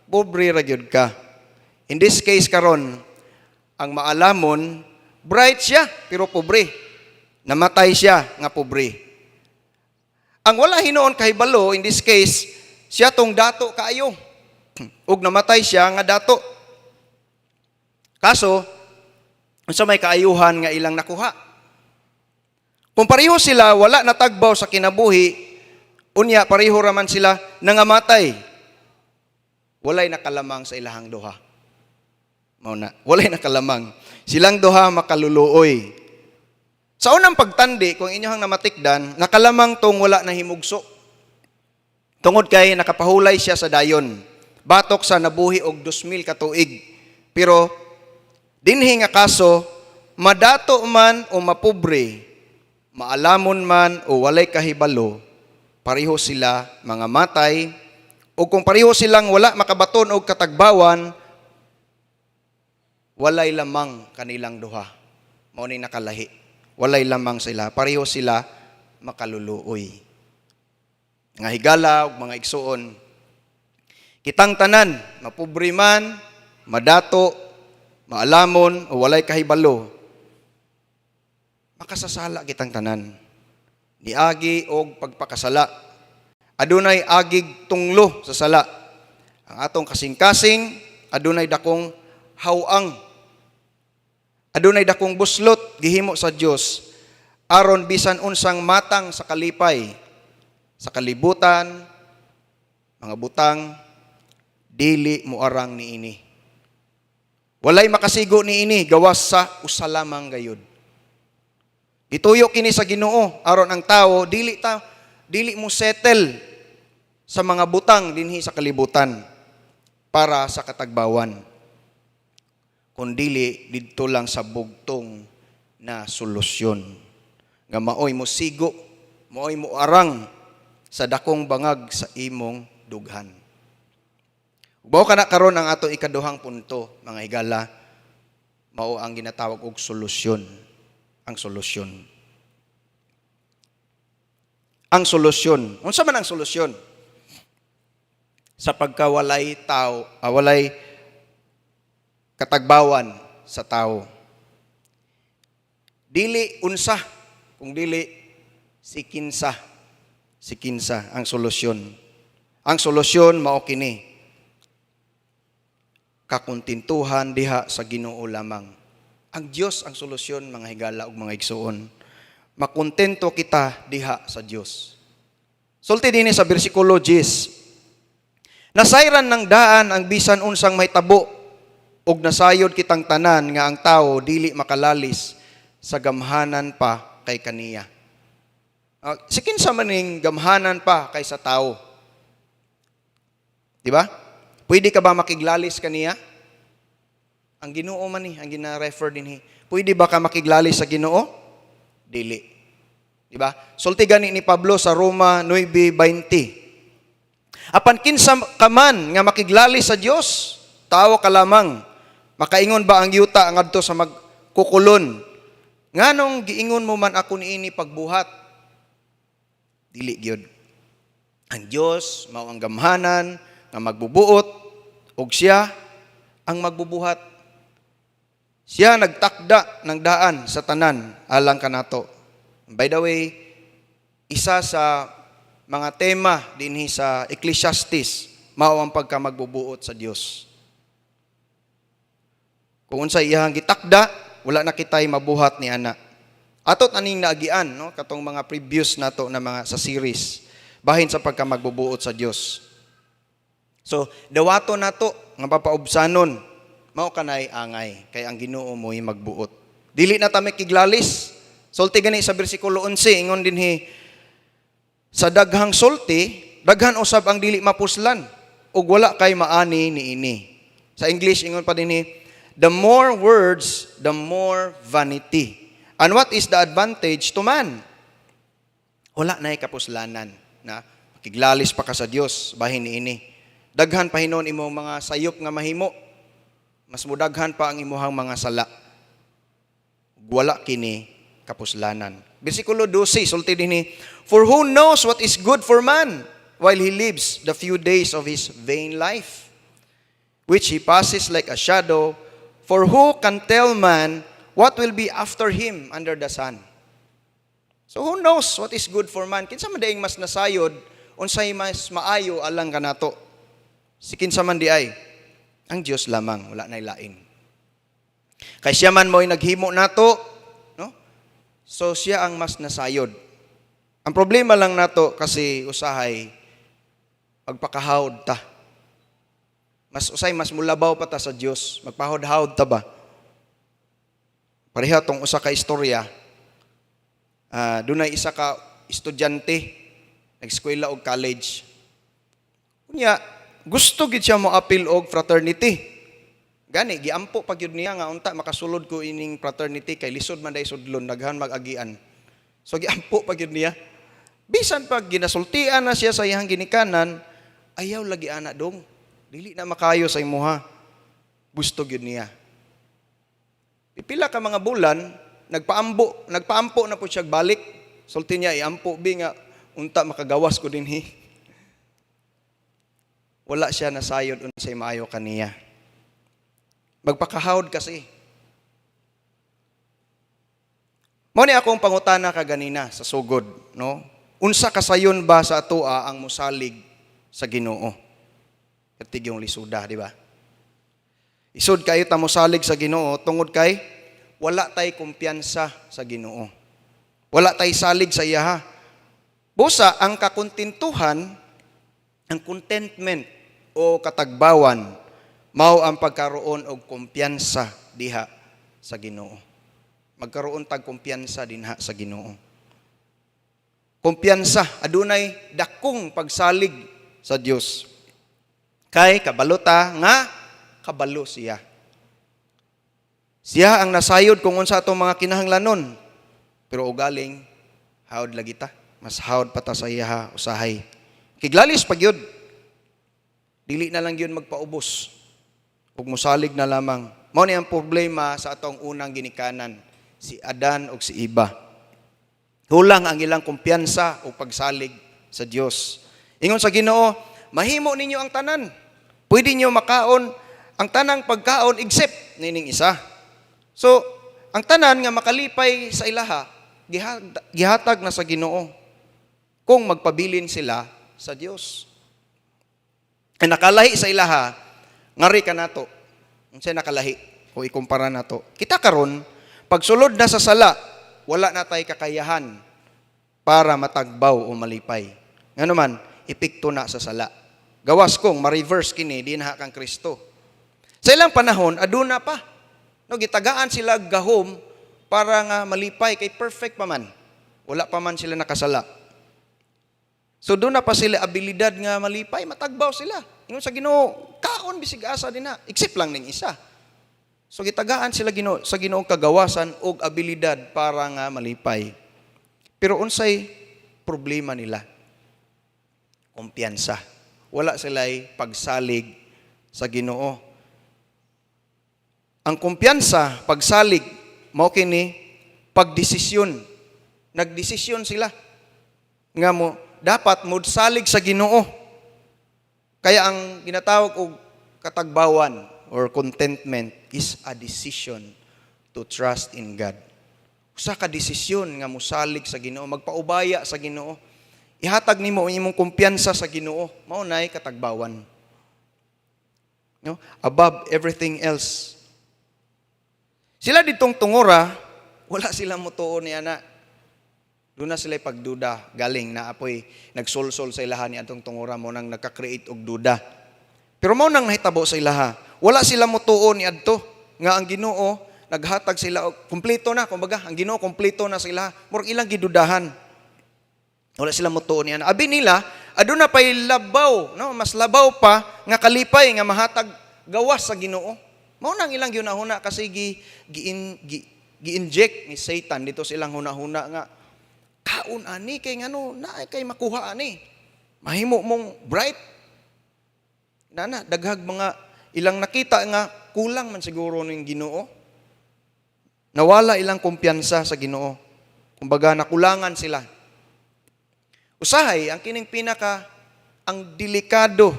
pobre ra gyud ka. In this case karon, ang maalamon, bright siya pero pobre. Namatay siya nga pobre. Ang wala hinuon kahibalo, in this case, siya tong dato kaayo. Ug namatay siya nga dato. Kaso, unsa may kaayuhan nga ilang nakuha? Kung pareho sila, wala natagbaw sa kinabuhi, Unya pareho raman sila nangamatay. Walay nakalamang sa ilahang duha. Mao na, walay nakalamang. Silang duha makaluluoy. Sa unang pagtandi, kung inyong namatikdan, nakalamang tong wala na himugso. Tungod kay nakapahulay siya sa dayon. Batok sa nabuhi og 2000 ka tuig. Pero dinhi nga kaso, madato man o mapobre, maalamon man o walay kahibalo, pareho sila mga matay, o kung pareho silang wala makabaton og katagbawan, walay lamang kanilang duha. Mao ni nakalahi. Walay lamang sila. Pareho sila makaluluoy. Mga higala ug mga igsuon, kitang tanan, mapobre man, madato, maalamon o walay kahibalo, makasasala kitang tanan. Niagi og pagpakasala. Adunay agig tunglo sa sala. Ang atong kasing-kasing, adunay dakong hawang. Adunay dakong buslot gihimo sa Dios aron bisan unsang matang sa kalipay sa kalibutan, mga butang, dili moarang niini. Walay makasigo niini gawas sa usa lamang gayud. Gituyo kini sa Ginoo aron ang tawo dili mo settle sa mga butang dinhi sa kalibutan para sa katagbawan, kundili didto lang sa bugtong na solusyon nga maoy mo sigo, maoy mo arang sa dakong bangag sa imong dughan. Mao kana karon ang ato ikaduhang punto, mga higala, mao ang ginatawag og solusyon. Ang solusyon. Ang solusyon. Unsa man ang solusyon? Sa pagkawalay tao, walay katagbawan sa tao. Dili unsa, kung dili si kinsa. Si kinsa ang solusyon. Ang solusyon mao kini. Kakontentuhan diha sa Ginoo lamang. Ang Dios ang solusyon, mga higala ug mga igsuon. Makontento kita diha sa Dios. Sulti dinhi sa bersikulo 10. Nasayran ng daan ang bisan unsang mahitabo ug nasayod kitang tanan nga ang tao dili makalalis sa gamhanan pa kay kaniya. Si kinsa man ning gamhanan pa kaysa tao? Di ba? Pwede ka ba makiglalis kaniya? Ang Ginoo man ni, ang gina-refer dinhi. Pwede ba ka makiglalis sa Ginoo? Dili. Di ba? Sulti gani ni Pablo sa Roma 9:20. Apan kinsa ka man nga makiglalis sa Dios, tawo ka lamang. Makaingon ba ang yuta ngadto sa magkukulon? Nganong giingon mo man ako niini pagbuhat? Dili gyud. Ang Dios mao ang gamhanan nga magbubuot ug siya ang magbubuhat. Siya nagtakda ng daan sa tanan alang kanato. By the way, isa sa mga tema dinhi sa Ecclesiastes mao ang pagka magbubuot sa Dios. Kung unsay iyang gitakda, wala na kitay mabuhat ni ana. Atot aning naagian, no, katong mga previous nato na mga sa series bahin sa pagka magbubuot sa Dios. So, dawato nato nga papaubsanon, mao kanay angay kay ang Ginoo mo'y magbuot. Dili na ta makiglalis. Sulti gani sa bersikulo 11, ingon dinhi, sa daghang sulti, daghan usab ang dili mapuslan ug wala kay maani niini. Sa English, ingon pa dinhi, "The more words, the more vanity. And what is the advantage to man?" Wala na kapuslanan na makiglalis pa ka sa Dios bahin niini. Daghan pa hinon imong mga sayop nga mahimo. Mas mudaghan pa ang imuhang mga sala. Wala kini kapuslanan. Bersikulo 12, sulti dinhi, "For who knows what is good for man while he lives the few days of his vain life, which he passes like a shadow? For who can tell man what will be after him under the sun?" So who knows what is good for man? Kinsa man diay mas nasayod, unsay mas maayo alang kanato? Si kinsa man diay? Ang Dios lamang, wala nay lain. Kay siya man mo'y naghimo nato, no? So siya ang mas nasayod. Ang problema lang nato kasi usahay magpakahawd ta. Mas usay mas mulabaw pa ta sa Dios, magpahawd-hawd ta ba? Pareha tong usa ka istorya. Dunay isa ka estudyante, nag-eskwela og college. Unya, gusto gid siya mo apil og fraternity. Gani giampo pa gyud niya nga unta makasulod ko ining fraternity kay lisod man day sudlon, daghan mag-agian. So giampo pa gyud niya. Bisan pag ginasultian na siya sa iyang ginikanan, ayaw lagi ana dong. Dili na makayo sa imuha. Gusto gyud niya. Pipila ka mga bulan, nagpaampo na po siya balik. Sulti niya, iampo bi nga unta makagawas ko dinhi. Wala siya nasayod unsay maayo kaniya. Magpakahawd kasi. Mao ni akong pangutana kaganina sa sugod, no? Unsa kasayon ba sa atoa ang musalig sa Ginoo? Katig yung lisuda, di ba? Isod kayo ta mosalig sa Ginoo tungod kay wala tay kumpiyansa sa Ginoo. Wala tay salig sa iyaha. Busa ang kakontentuhan, ang contentment o katagbawan mao ang pagkaroon og kumpiyansa diha sa Ginoo. Magkaroon tag kumpiyansa dinha sa Ginoo. Kumpiyansa adunay dakong pagsalig sa Dios. Kay kabalo ta nga kabalo siya. Siya ang nasayod kung unsa atong mga kinahanglanon. Pero ugaling hawd lagi ta. Mas hawd pa ta sa iyaha usahay. Kiglalis pa gyud. Dili na lang gyud magpaubos. Ug mosalig na lamang. Mao ni ang problema sa atong unang ginikanan, si Adan ug si Eva. Kulang ang ilang kumpiyansa o pagsalig sa Dios. Ingon sa Ginoo, mahimo ninyo ang tanan. Pwede niyo makaon ang tanang pagkaon except nining isa. So, ang tanan nga makalipay sa ilaha, gihatag na sa Ginoo kung magpabilin sila sa Dios. Ay nakalahi sa ilaha, ngari ka nato. Unsay nakalahi kung ikumpara nato? Kita karon, pagsulod na sa sala, wala na tay kakayahan para matagbaw o malipay. Ngano man, epekto na sa sala. Gawas kung ma-reverse kini dinha kang Kristo. Sa ilang panahon, aduna pa. No, gitagaan sila gahom para nga malipay kay perfect pa man. Wala pa man sila nakasala. So doon na pa sila abilidad nga malipay, matagbaw sila. Ingon sa Ginoo, kaon bisig asa din na, except lang ning isa. So gitagaan sila Ginoo sa Ginoong kagawasan og abilidad para nga malipay. Pero unsay problema nila? Kumpiyansa. Wala sila'y pagsalig sa Ginoo. Ang kumpiyansa, pagsalig, mao kini pagdesisyon. Nagdesisyon sila nga mo dapat modsalig sa Ginoo. Kaya ang ginatawag og katagbawan or contentment is a decision to trust in God. Usa ka desisyon nga mosalig sa Ginoo, magpaubaya sa Ginoo. Ihatag nimo ang imong kumpiyansa sa Ginoo, mao nay katagbawan. No? Above everything else. Sila ditong tungora, wala sila motuo ni ana. Doon na sila pagduda, galing na apoy nagsulsol sa ilaha ni atong tungora mo nang nagka-create og duda. Pero mao nang nahitabo sa ilaha. Wala sila motuo ni adto nga ang Ginoo naghatag sila og kumpleto na, kumbaga ang Ginoo kumpleto na sa ilaha. Murag ilang gidudahan. Wala sila motuo ni ana. Abi nila aduna pay labaw, no? Mas labaw pa nga kalipay nga mahatag gawas sa Ginoo. Mao nang ilang gihuna-huna kasi gi-inject ni Satan dito sa ilang huna-huna nga kaon ani kay ngano naay kay makuha ani. Mahimo mong bright. Nana daghag mga ilang nakita nga kulang man siguro ning Ginoo. Nawala ilang kumpiyansa sa Ginoo. Kumbaga nakulangan sila. Usahay ang kining pinaka ang delikado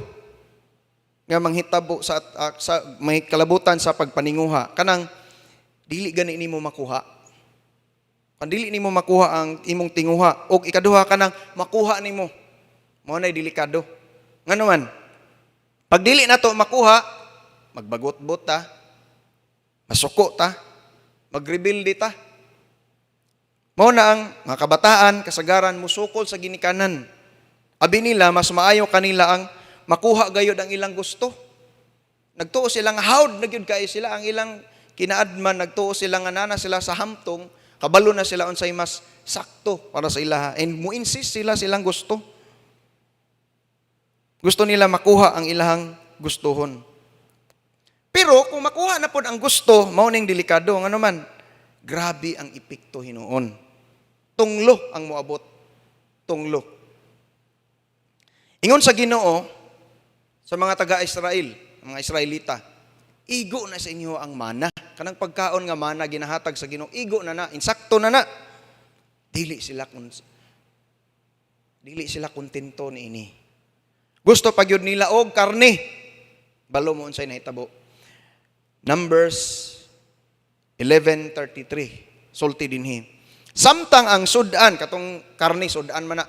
nga manghitabo sa may kalabutan sa pagpaninguha kanang dili gani nimo makuha. Kan dili nimo makuha ang imong tinguha og ikaduha kanang makuha nimo. Mao nay delikado. Ngano man? Pag dili nato makuha, magbagot-bot ta, masuko ta, magrebelde ta. Mao na ang mga kabataan kasagaran musukol sa ginikanan. Abi nila mas maayo kanila ang makuha gayod ang ilang gusto. Nagtuo sila nga hawd na gyud kaayo sila ang ilang kinaadman, nagtuo sila nga nana sila sa hamtong, kabalo na sila unsay mas sakto para sa ilaha and mo-insist sila silang gusto. Gusto nila makuha ang ilahang gustuhon. Pero kung makuha na pod ang gusto, mao ning delikado. Ngano man, grabe ang epekto hinuon. Tunglo ang moabot. Tunglo. Ingon sa Ginoo sa mga taga-Israel, mga Israelita, "Igo na sa inyo ang mana." Kanang pagkaon nga mana ginahatag sa Ginoo, igo na na, insakto na na. Dili sila kontento niini. Gusto pa gyud nila og karne. Balo mo unsay nahitabo. Numbers 11:33 sulti dinhi. Samtang ang sudan, katong karne sudan man na.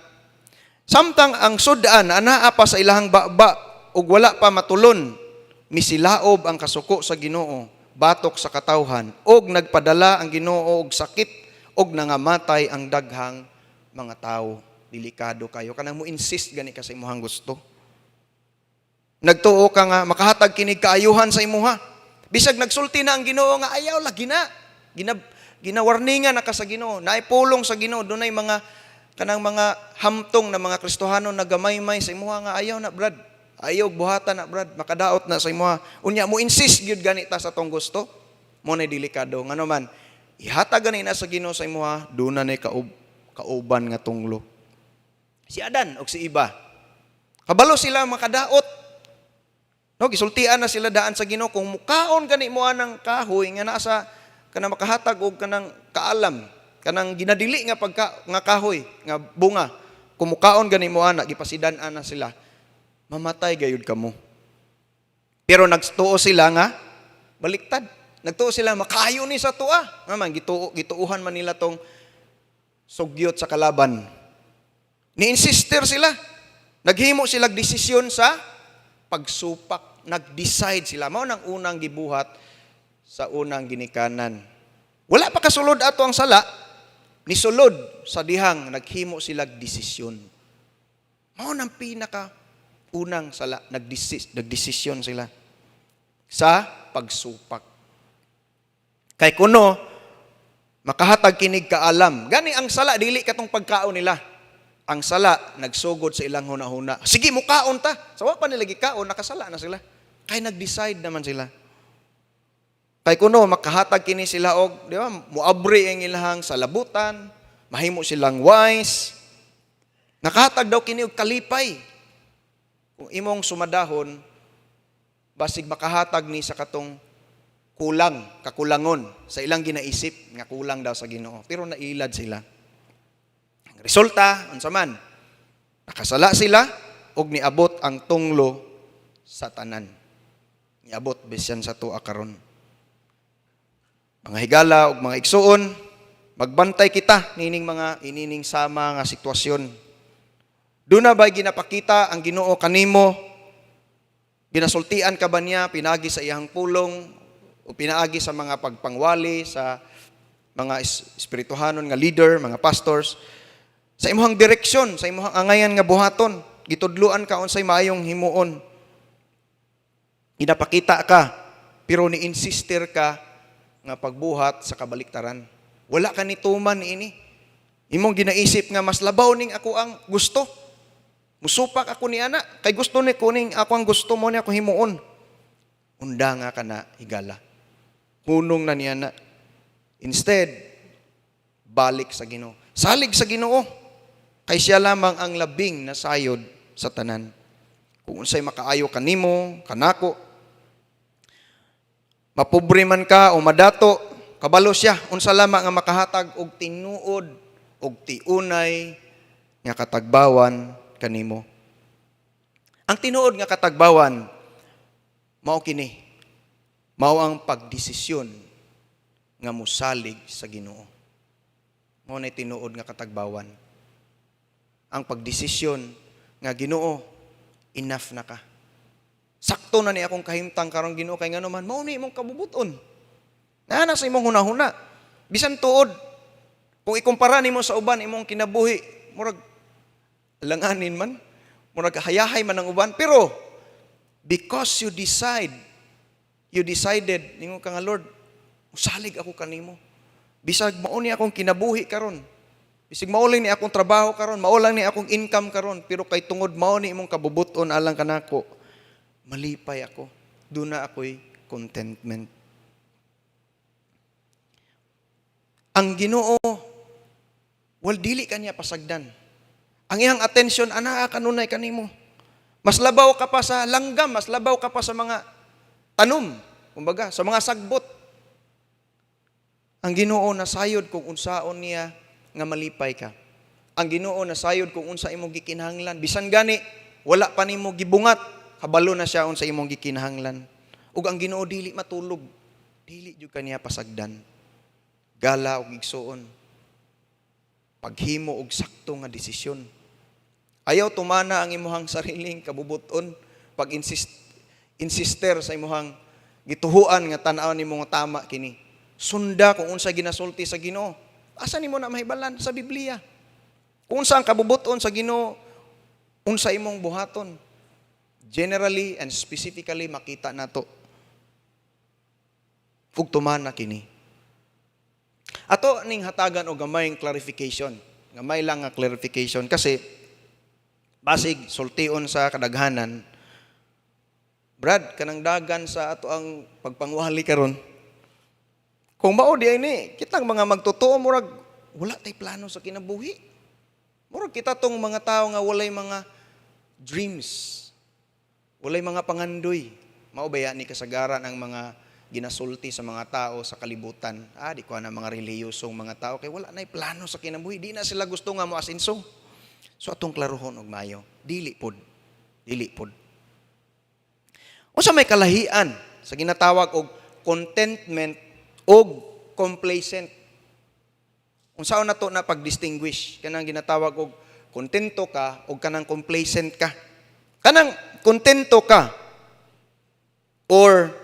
Samtang ang sudan anaa pa sa ilahang baba ug wala pa matulon, misilaob ang kasuko sa Ginoo batok sa katawhan ug nagpadala ang Ginoo og sakit ug nangamatay ang daghang mga tawo. Delikado kayo kanang mo insist gani ka sa imong gusto. Nagtuo ka nga makahatag kinig kaayuhan sa imuha. Bisag nagsulti na ang Ginoo nga ayaw lagi na. Ginawarningan na ka sa Ginoo, naay pulong sa Ginoo, dunay mga kanang mga hamtong na mga Kristohano nagamaymay sa imuha nga ayaw na, brad. Ayaw buhatan na, brad, makadaot na sa imuha. Unya mo insist gyud gani ta sa tong gusto. Mo na delikado, ngano man ihatag gani na sa Ginoo sa imuha, duna na kauban nga tunglo. Si Adan og si Eva. Kabalo sila makadaot. No, gisultian na sila daan sa Ginoo, kung mukaon gani mo anang kahoy nga naa sa kanang makahatag og kanang kaalam, kanang ginadili nga pagka nga kahoy, nga bunga, kung mukaon gani mo ana, gipasidan-an na sila, mamatay gayud kamo. Pero nagtuo sila nga baliktad. Nagtuo sila makaayo ni sa tua. Nga man gituo, gituuhan man nila tong sugyot sa kalaban. Ni-insister sila. Naghimo sila desisyon sa pagsupak. Nag-decide sila. Mao nang unang gibuhat sa unang ginikanan. Wala pa kasulod ato ang sala, nisulod sa dihang naghimo sila desisyon. Mao nang pinaka unang sala, nagdesisyon sila sa pagsupak. Kay kuno makahatag kinig kaalam. Gani ang sala dili katong pagkaon nila. Ang sala nagsugod sa ilang hunahuna. Sige, mukaon ta. Sa wa pa nila gikaon, nakasala na sila. Kay nag-decide naman sila. Kay kuno makahatag kini sila og, di ba, muabri ang ilahang salabutan, mahimo silang wise. Nakahatag daw kini og kalipay. Kung imong sumadahon, basig makahatag ni sa katong kulang, kakulangon sa ilang ginaisip nga kulang daw sa Ginoo. Pero nailad sila. Ang resulta, unsa man? Nakasala sila ug niabot ang tunglo sa tanan. Niabot bisan sa tua karon. Mga higala ug mga igsuon, magbantay kita nining mga inining sama nga sitwasyon. Duna ba ginapakita ang Ginoo kanimo? Ginasultian ka ba niya pinagi sa iyang pulong o pinaagi sa mga pagpangwali sa mga espirituhanon nga leader, mga pastors, sa imong direksyon, sa imong angayan nga buhaton, gitudluan ka unsay maayong himuon? Ginapakita ka, pero ni-insister ka nga pagbuhat sa kabaliktaran. Wala ka ni tuman ini. Imong ginaisip nga mas labaw ning ako ang gusto. Musupak ako ni ana kay gusto ni kuning ako ang gusto mo ni ako himuon. Unda nga ka na, higala. Hunong na niya na. Instead, balik sa Ginoo. Salig sa Ginoo. Kay siya lamang ang labing na sayod sa tanan. Kung unsay makaayo kanimo, kanako, mapobre man ka o madato, kabalo siya unsa lamang nga makahatag og tinuod og tiunay nga katagbawan kanimo. Ang tinuod nga katagbawan mao kini. Mao ang pagdesisyon nga mosalig sa Ginoo. Mao na tinuod nga katagbawan. Ang pagdesisyon nga, "Ginoo, enough na ka. Sakto na ni akong kahimtang karon, Ginoo," kay ngano man mao ni imong kabubuton. Naa na sa imong hunahuna. Bisan tuod, Kung ikumpara nimo sa uban imong kinabuhi, murag langanin man, murag hayahay man ang uban, pero because you decide, you decided, ningon ka nga, "Lord, musalig ako kanimo. Bisag mao ni akong kinabuhi karon. Bisag mao lang ni akong trabaho karon, mao lang ni akong income karon, pero kay tungod mao ni imong kabubuton alang kanako, malipay ako." Duna ako'y contentment. Ang Ginoo, well, dili kaniya pasagdan. Ang iyang attention anaa kanunay kanimo. Mas labaw ka pa sa langgam, mas labaw ka pa sa mga tanom, kumbaga, sa mga sagbot. Ang Ginoo nasayod kung unsaon niya nga malipay ka. Ang Ginoo nasayod kung unsa imong gikinahanglan. Bisan gani wala pa nimo gibungat, kabalo na siya unsa imong gikinahanglan. Ug ang Ginoo dili matulog. Dili jud kaniya pasagdan. Gala og igsuon. Paghimo og sakto nga desisyon. Ayaw tumana ang imuhang sariling kabubuton pag insister sa imuhang gituhuan nga tan-aw nimo nga tama kini. Sunda kung unsa ginasulti sa Ginoo. Asa nimo na mahibalan? Sa Biblia. Kung unsa ang kabubuton sa Ginoo, unsa imong buhaton. Generally and specifically makita nato. Ug tumana kini. Ato ning hatagan og gamayng clarification. Gamay lang nga clarification kasi basig sultion sa kadaghanan. "Brad, kanang dagan sa ato ang pagpangwali karon. Kung mao di ay ni, kitang mga magtotoo murag wala tay plano sa kinabuhi. Murag kita tong mga tao nga walay mga dreams. Walay mga pangandoy." Mao ba ni kasagaran ang mga ginasulti sa mga tao sa kalibutan? "Ah, di ko na mga relihiyosong mga tao kay wala nay plano sa kinabuhi. Di na sila gusto nga mo asinso." So atong klarohon og maayo. Dili pod. Dili pod. Unsa may kalahian sa ginatawag og contentment og complacent? Unsaon nato na pag-distinguish kanang ginatawag og kontento ka o kanang complacent ka? Kanang kontento ka or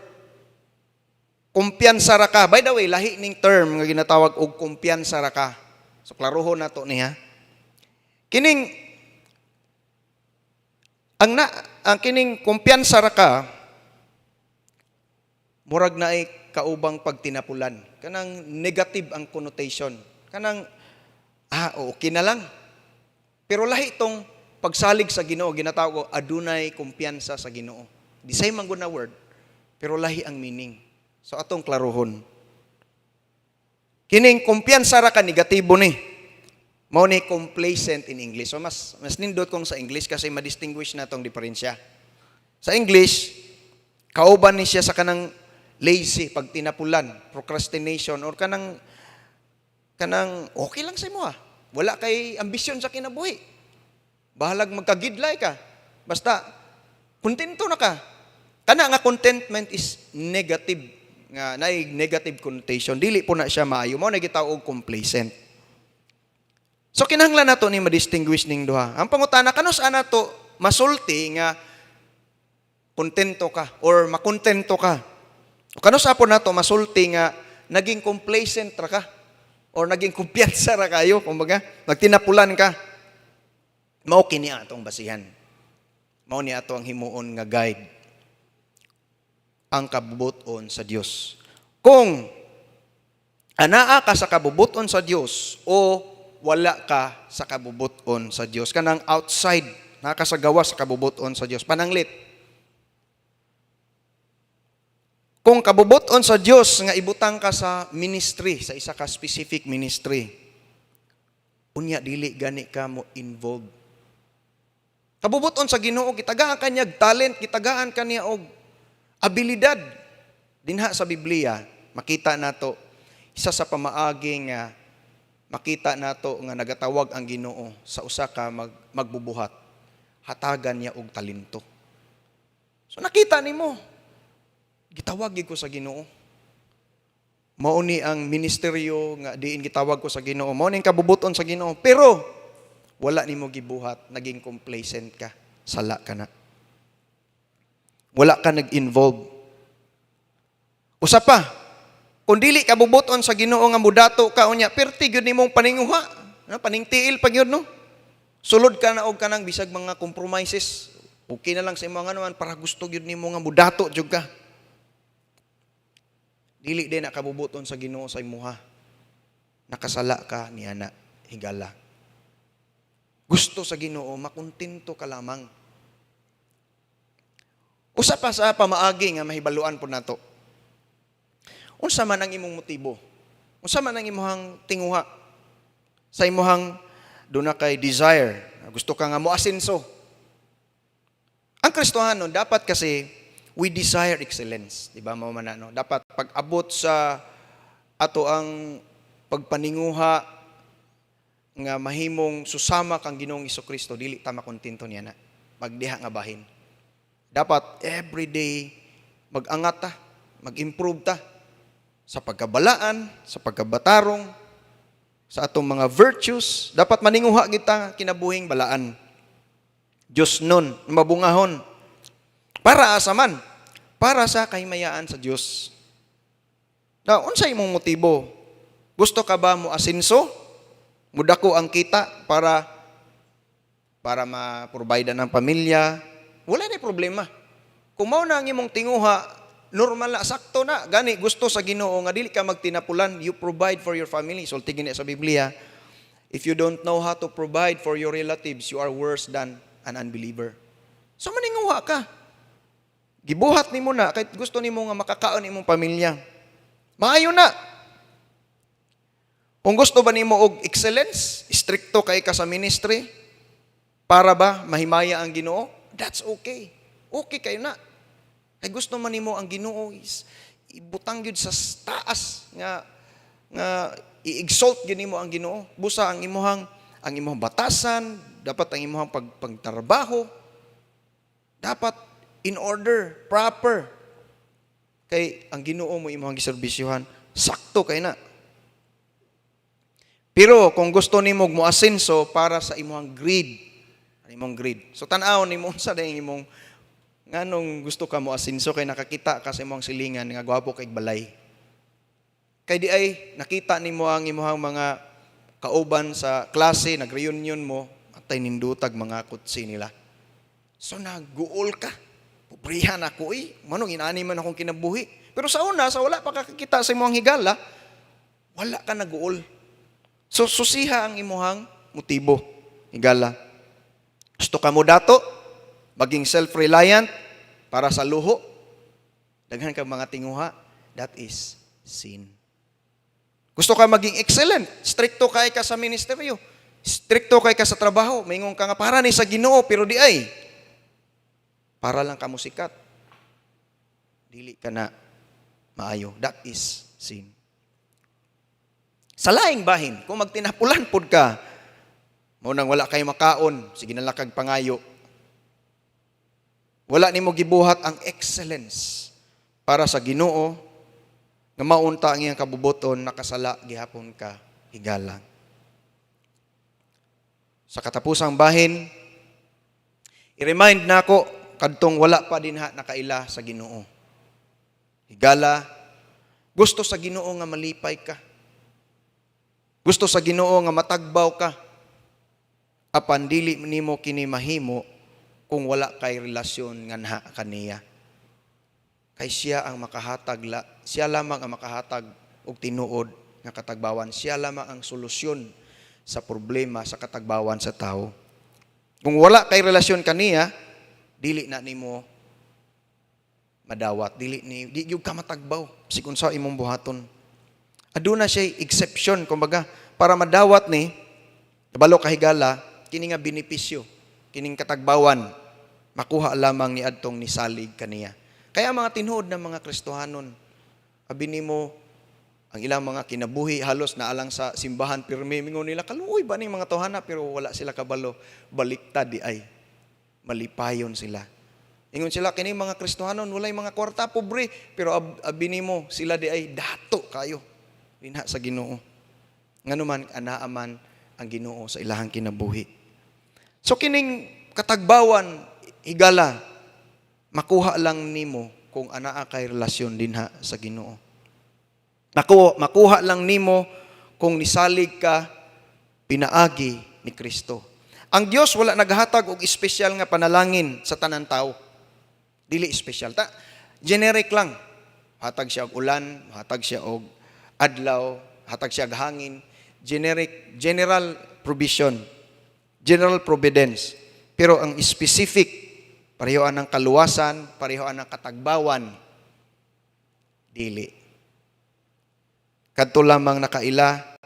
kumpiyansa ra ka. By the way, lahi ning term nga ginatawag og kumpiyansa ra ka. So klarohon nato niya. Kining ang na ang kining kumpiyansa ra ka, murag naay kaubang pagtinapulan. Kanang negative ang connotation. Kanang okay na lang. Pero lahi tong pagsalig sa Ginoo, ginatawag og adunay kumpiyansa sa Ginoo. The same man gud na word, pero lahi ang meaning. So atong klarohon. Kining kumpiyansa ra ka, negatibo ni. Mao ni complacent in English. So mas mas nindot kong sa English kasi ma-distinguish na tong diferensya. Sa English, kauban ni siya sa kanang lazy, pagtinapulan, procrastination, or kanang kanang okay lang sa imo ah. Wala kay ambisyon sa kinabuhi. Bahalag magkagidlay ka. Basta kontento na ka. Kana nga contentment is negative nga naay negative connotation. Dili po na siya maayo. Mao na gitawag og complacent. So kinahanglan nato ni ma-distinguish ning duha. Ang pangutana, kanus nato masulti nga kontento ka or makontento ka? O kanus po nato masulti nga naging complacent ra ka or naging kumpiyansa ra kayo, kumbaga, nagtinapulan ka? Mao kini atong basihan. Mao ni ato ang himuon nga guide. Ang kabubuton sa Dios. Kung anaa ka sa kabubuton sa Dios o wala ka sa kabubuton sa Dios. Kanang outside, naa ka sa gawas sa kabubuton sa Dios. Pananglit, kung kabubuton sa Dios nga ibutang ka sa ministry, sa isa ka specific ministry, unya dili gani ka mo involved. Kabubuton sa Ginoo, gitagaan ka niya og talent, gitagaan ka niya og abilidad. Dinha sa Biblia, makita nato isa sa pamaagi nga makita nato nga nagatawag ang Ginoo sa usa ka magbubuhat. Hatagan niya og talento. So nakita nimo, gitawag gyud ko sa Ginoo. Mao ni ang ministeryo nga diin gitawag ko sa Ginoo. Mao ni ang kabubuton sa Ginoo. Pero wala nimo gibuhat, naging complacent ka, sala ka na. Wala ka nag-involve. Usa pa, Kung dili ka bubuton sa Ginoo nga mudato ka unya, perti gyud nimong paninguha. No, paningtiil pa gyud, no. Sulod ka na og kanang bisag mga compromises. Okay na lang sa imong anuan para gusto gyud nimo nga mudato jud ka. Dili din na kabubuton sa Ginoo sa imuha. Nakasala ka niana, higala. Gusto sa Ginoo makontento ka lamang. Usa pa sa pamaagi nga mahibaluan po nato. Unsa man ang imong motibo? Unsa man ang imong tinguha? Sa imong duna kay desire, gusto ka nga mo asenso. Ang Kristohano dapat kasi we desire excellence, di ba, mao man na, no? Dapat pag-abot sa ato ang pagpaninguha nga mahimong susama kang Ginoong Kristo, dili ta makontento niya na. Magdiha nga bahin. Dapat every day mag-angat ta, mag-improve ta sa pagkabalaan, sa pagkabatarong, sa atong mga virtues. Dapat maninguha kita kinabuhing balaan. Diyos nun, mabungahon. Para asa man? Para sa kahimayaan sa Diyos. Now, unsa imong motibo? Gusto ka ba mo asinso? Mudako ang kita para ma-provide ng pamilya? Wala na problema. Kung mao na ang imong tinguha, normal na, sakto na. Gani, gusto sa Ginoo nga dili ka magtinapulan, you provide for your family. Sulti gini sa Biblia, if you don't know how to provide for your relatives, you are worse than an unbeliever. So maninguha ka. Gibuhat nimo na kahit gusto nimo nga makakaon imong pamilya. Maayo na. Kung gusto ba nimo og excellence, strikto kay ka sa ministry, para ba mahimaya ang Ginoo? That's okay. Okay kayo na. Kay gusto man nimo ang Ginoo is ibutang gyud sa taas nga nga i-exalt gyud nimo ang Ginoo. Busa ang imong batasan, dapat ang imong pagtrabaho dapat in order, proper. Kay ang Ginoo mo imong giserbisyuhan, sakto kay na. Pero kung gusto nimo mo asenso para sa imong greed, ang imong greed. So tan-aw nimo unsa dayong imong nganong gusto ka mo asenso, kay nakakita ka sa imong silingan nga gwapo kay balay. Kay di ay nakita nimo ang imong mga kauban sa klase, nag-reunion mo, atay nindutag mga kutsi nila. So naguol ka. Pobrihan ako eh. Manong inani man akong kinabuhi. Pero sa una, sa wala pa kakakita sa imong higala, wala ka naguol. So susiha ang imuhang motibo, higala. Gusto ka mo dato, maging self-reliant para sa luho. Daghan kang mga tinguha, that is sin. Gusto ka maging excellent, stricto kay ka sa ministeryo. Stricto kay ka sa trabaho, maingon ka nga para ni sa Ginoo, pero di ay para lang ka mo sikat. Dili ka na maayo. That is sin. Sa laing bahin, kung magtinapulan pud ka, mao nang wala kay makaon, sige na lang kag pangayo. Wala nimo gibuhat ang excellence para sa Ginoo nga maunta ang iyang kabubuton, nakasala gihapon ka, higala. Sa katapusang bahin, i-remind nako kadtong wala pa dinha nakaila sa Ginoo. Higala, gusto sa Ginoo nga malipay ka. Gusto sa Ginoo nga matagbaw ka. Apan dili nimo kini mahimo kung wala kay relasyon nganha kaniya. Kay siya ang makahatag la, siya lamang ang makahatag og tinuod nga katagbawan. Siya lamang ang solusyon sa problema sa katagbawan sa tao. Kung wala kay relasyon kaniya, dili na nimo madawat, dili ni di gyud ka matagbaw sigon sa imong buhaton. Aduna siya exception kumbaga para madawat ni kabalo ka, higala, kini nga benepisyo, kining katagbawan makuha lamang ni adtong nisalig kaniya. Kaya ang mga tinuod ng mga Kristohanon, abi nimo ang ilang mga kinabuhi halos na alang sa simbahan pirmi, mingon nila, "Kaluoy ba ning mga tawhana?" Pero wala sila kabalo, baliktad di ay malipayon sila. Ingon sila, kini mga Kristohanon walay mga kwarta, pobre, pero abi nimo sila di ay dato kayo dinha sa Ginoo. Ngano man, anaa man ang Ginoo sa ilahang kinabuhi. So kining katagbawan, higala, makuha lang nimo kung anaa kay relasyon dinha sa Ginoo. Makuha lang nimo kung nisalig ka pinaagi ni Kristo. Ang Dios wala naghatag og espesyal nga panalangin sa tanan tao. Dili espesyal. Ta generic lang. Hatag siya og ulan, hatag siya og adlaw, hatag siya og hangin. Generic, general provision, general providence. Pero ang specific, pareho ang kaluwasan, pareho ang katagbawan, dili. Kadto lamang nakaila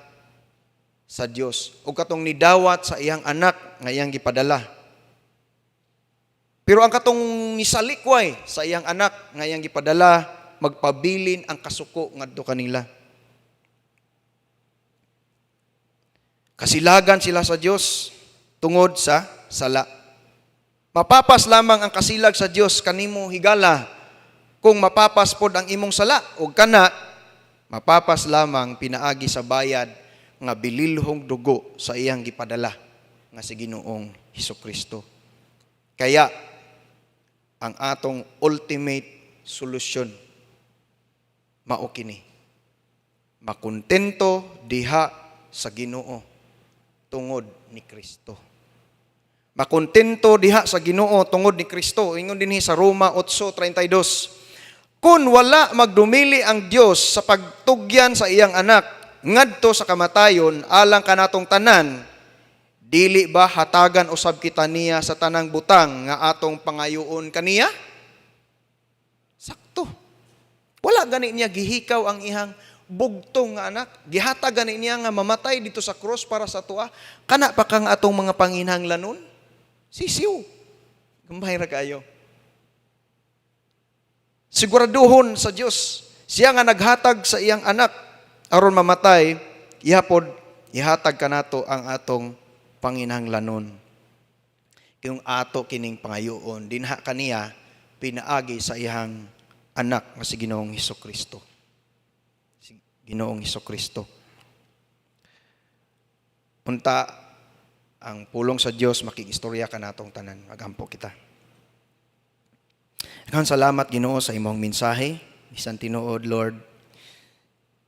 sa Dios ug katong nidawat sa iyang anak nga iyang gipadala. Pero ang katong nisalikway sa iyang anak nga iyang gipadala, magpabilin ang kasuko ngadto kanila. Kasilagan sila sa Dios tungod sa sala. Mapapas lamang ang kasilag sa Dios kanimo, higala, kung mapapas pod ang imong sala, ug kana mapapas lamang pinaagi sa bayad nga bililhong dugo sa iyang gipadala nga si Ginoong Hesukristo. Kaya ang atong ultimate solution mao kini: makontento diha sa Ginoo tungod ni Kristo. Makontento diha sa Ginoo tungod ni Kristo. Ingon dinhi sa Roma 8:32. Kung wala magdumili ang Dios sa pagtugyan sa iyang anak ngadto sa kamatayon alang kanatong tanan, dili ba hatagan usab kita niya sa tanang butang nga atong pangayoon kaniya? Sakto. Wala gani niya gihikaw ang iyang bugtong nga anak. Gihatag gani niya nga mamatay dito sa cross para sa atoa. Kana pa kang atong mga panginhanglanon? Sisiw. Gamay ra kayo. Siguraduhon sa Dios. Siya nga naghatag sa iyang anak aron mamatay, ihapod ihatag kanato ang atong panginhanglanon. Kung ato kining pangayoon dinha kaniya pinaagi sa iyang anak nga si Ginoong Hesukristo. Si Ginoong Hesukristo. Punta ang pulong sa Dios makigistorya kanatong tanan. Magampo kita. Daghang salamat, Ginoo, sa imong mensahe. Bisan tinuod, Lord,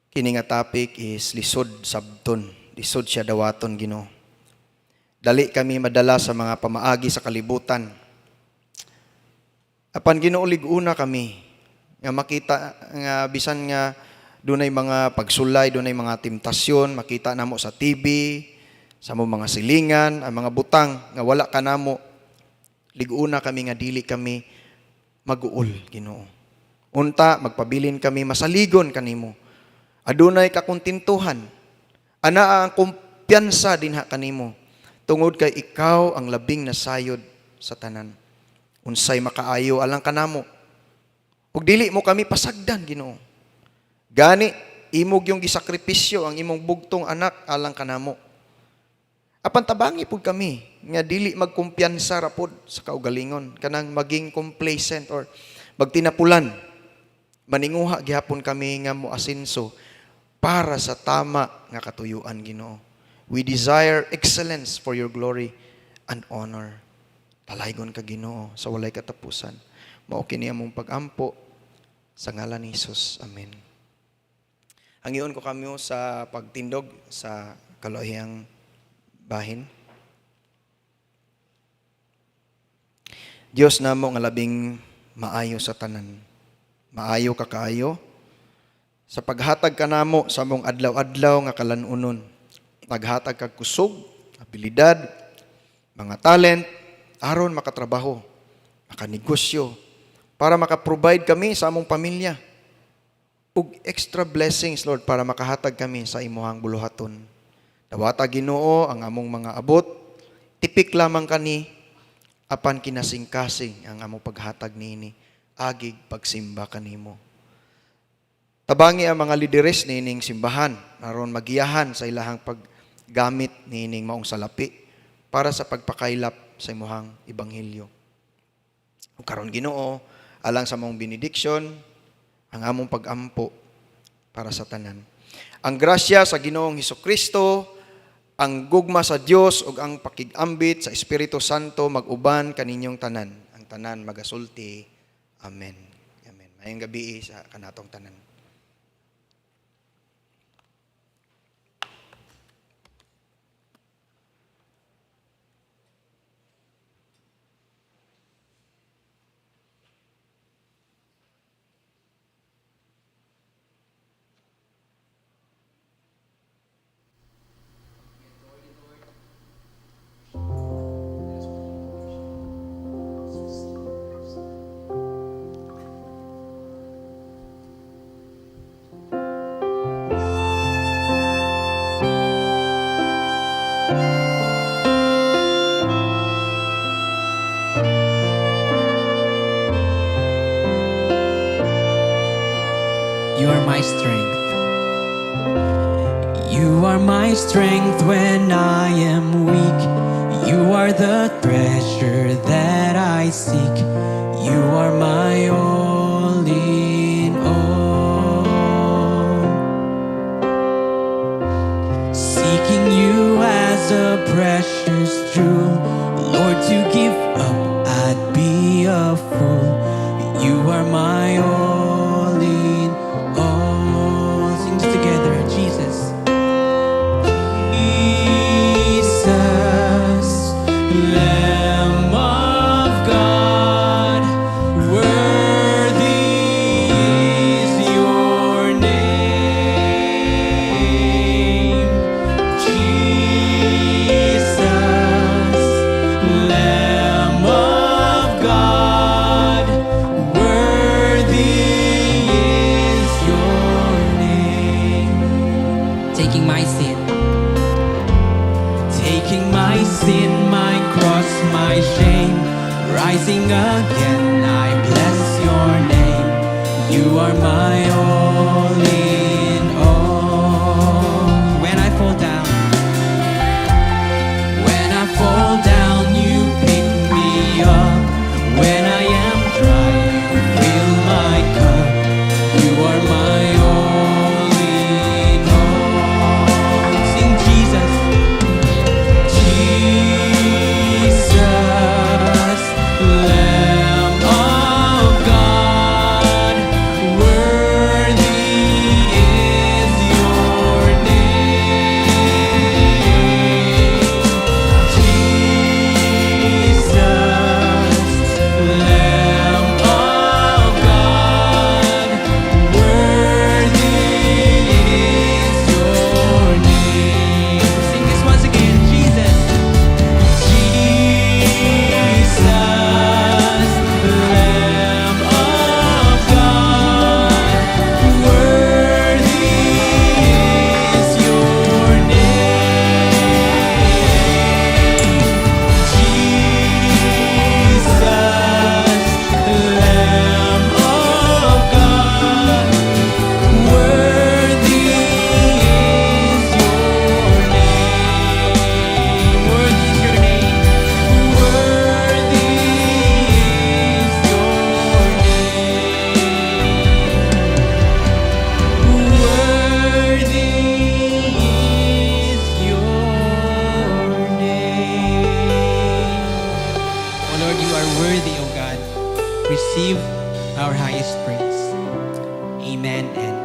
kini nga topic is lisod sabton. Lisod siya dawaton, Ginoo. Dali kami madala sa mga pamaagi sa kalibutan. Apan, Ginoo, lig-una kami nga makita nga bisan nga dunay mga pagsulay, dunay mga temptasyon, makita namo sa TV, sa mo mga silingan, ang mga butang nga wala kanamo. Lig-una kami nga dili kami maguol, Ginoo. Unta magpabilin kami masaligon kanimo. Adunay kakontentuhan. Ana ang kumpiyansa dinha kanimo tungod kay ikaw ang labing nasayod sa tanan. Unsay makaayo alang kanamo. Ug dili mo kami pasagdan, Ginoo. Gani imo gyung gisakripisyo ang imong bugtong anak alang kanamo. Apan tabangi pud kami nga dili magkumpiyansa ra pod sa kaugalingon, kanang maging complacent or magtinapulan. Maninguha gihapon kami nga moasenso para sa tama nga katuyuan, Ginoo. We desire excellence for your glory and honor. Dalaygon ka, Ginoo, sa walay katapusan. Mao kini among pagampo sa ngalan ni Jesus. Amen. Hangyoon ko kamo sa pagtindog sa kalohiyang bahin. Dios namo nga labing maayo sa tanan. Maayo ka kaayo sa paghatag kanamo sa among adlaw-adlaw nga kalanunon. Naghatag kag kusog, abilidad, mga talent aron makatrabaho, makanegosyo, para maka-provide kami sa among pamilya. Ug extra blessings, Lord, para makahatag kami sa imuhang buluhaton. Dawata, Ginoo, ang among mga abot, tipik lamang kani apan kinasingkasing ang among paghatag niini agig pagsimba kanimo. Tabangi ang mga lideres niining simbahan aron magiyahan sa ilahang paggamit niining maong salapi para sa pagpakaylap sa imuhang ebanghelyo. Ug karon, Ginoo, alang sa maong benediction, ang among pagampo para sa tanan. Ang grasya sa Ginoong Hesukristo, ang gugma sa Dios ug ang pakigambit sa Espiritu Santo mag-uban kaninyong tanan. Ang tanan magasulti. Amen. Amen. Maayong gabi sa kanatong tanan. You are my strength. You are my strength when I am weak. You are the treasure that I seek. You are my all in all. Seeking you as a precious jewel, Lord, to give up, I'd be a fool. You are my all in all. Sing this together, Jesus. Jesus, Lamb of God, worthy is your name. Jesus, Lamb of God, worthy is your name. Taking my sin, taking my sin, my cross, my shame, rising again, I bless your name. You are my all in all. When I fall down, when I fall down, you pick me up. When I am dry, you fill my cup. You are my all in all. Sing Jesus. Jesus, Lamb of God, worthy is your name. Jesus, Lamb of God, worthy is your name. Sing this once again, Jesus. Jesus, Lamb of God, worthy is your name. Jesus, Lamb of God, worthy is your name. Worthy is your name. Worthy is your name. Worthy is your name. O Lord, you are worthy, O God. Receive our highest praise. Amen and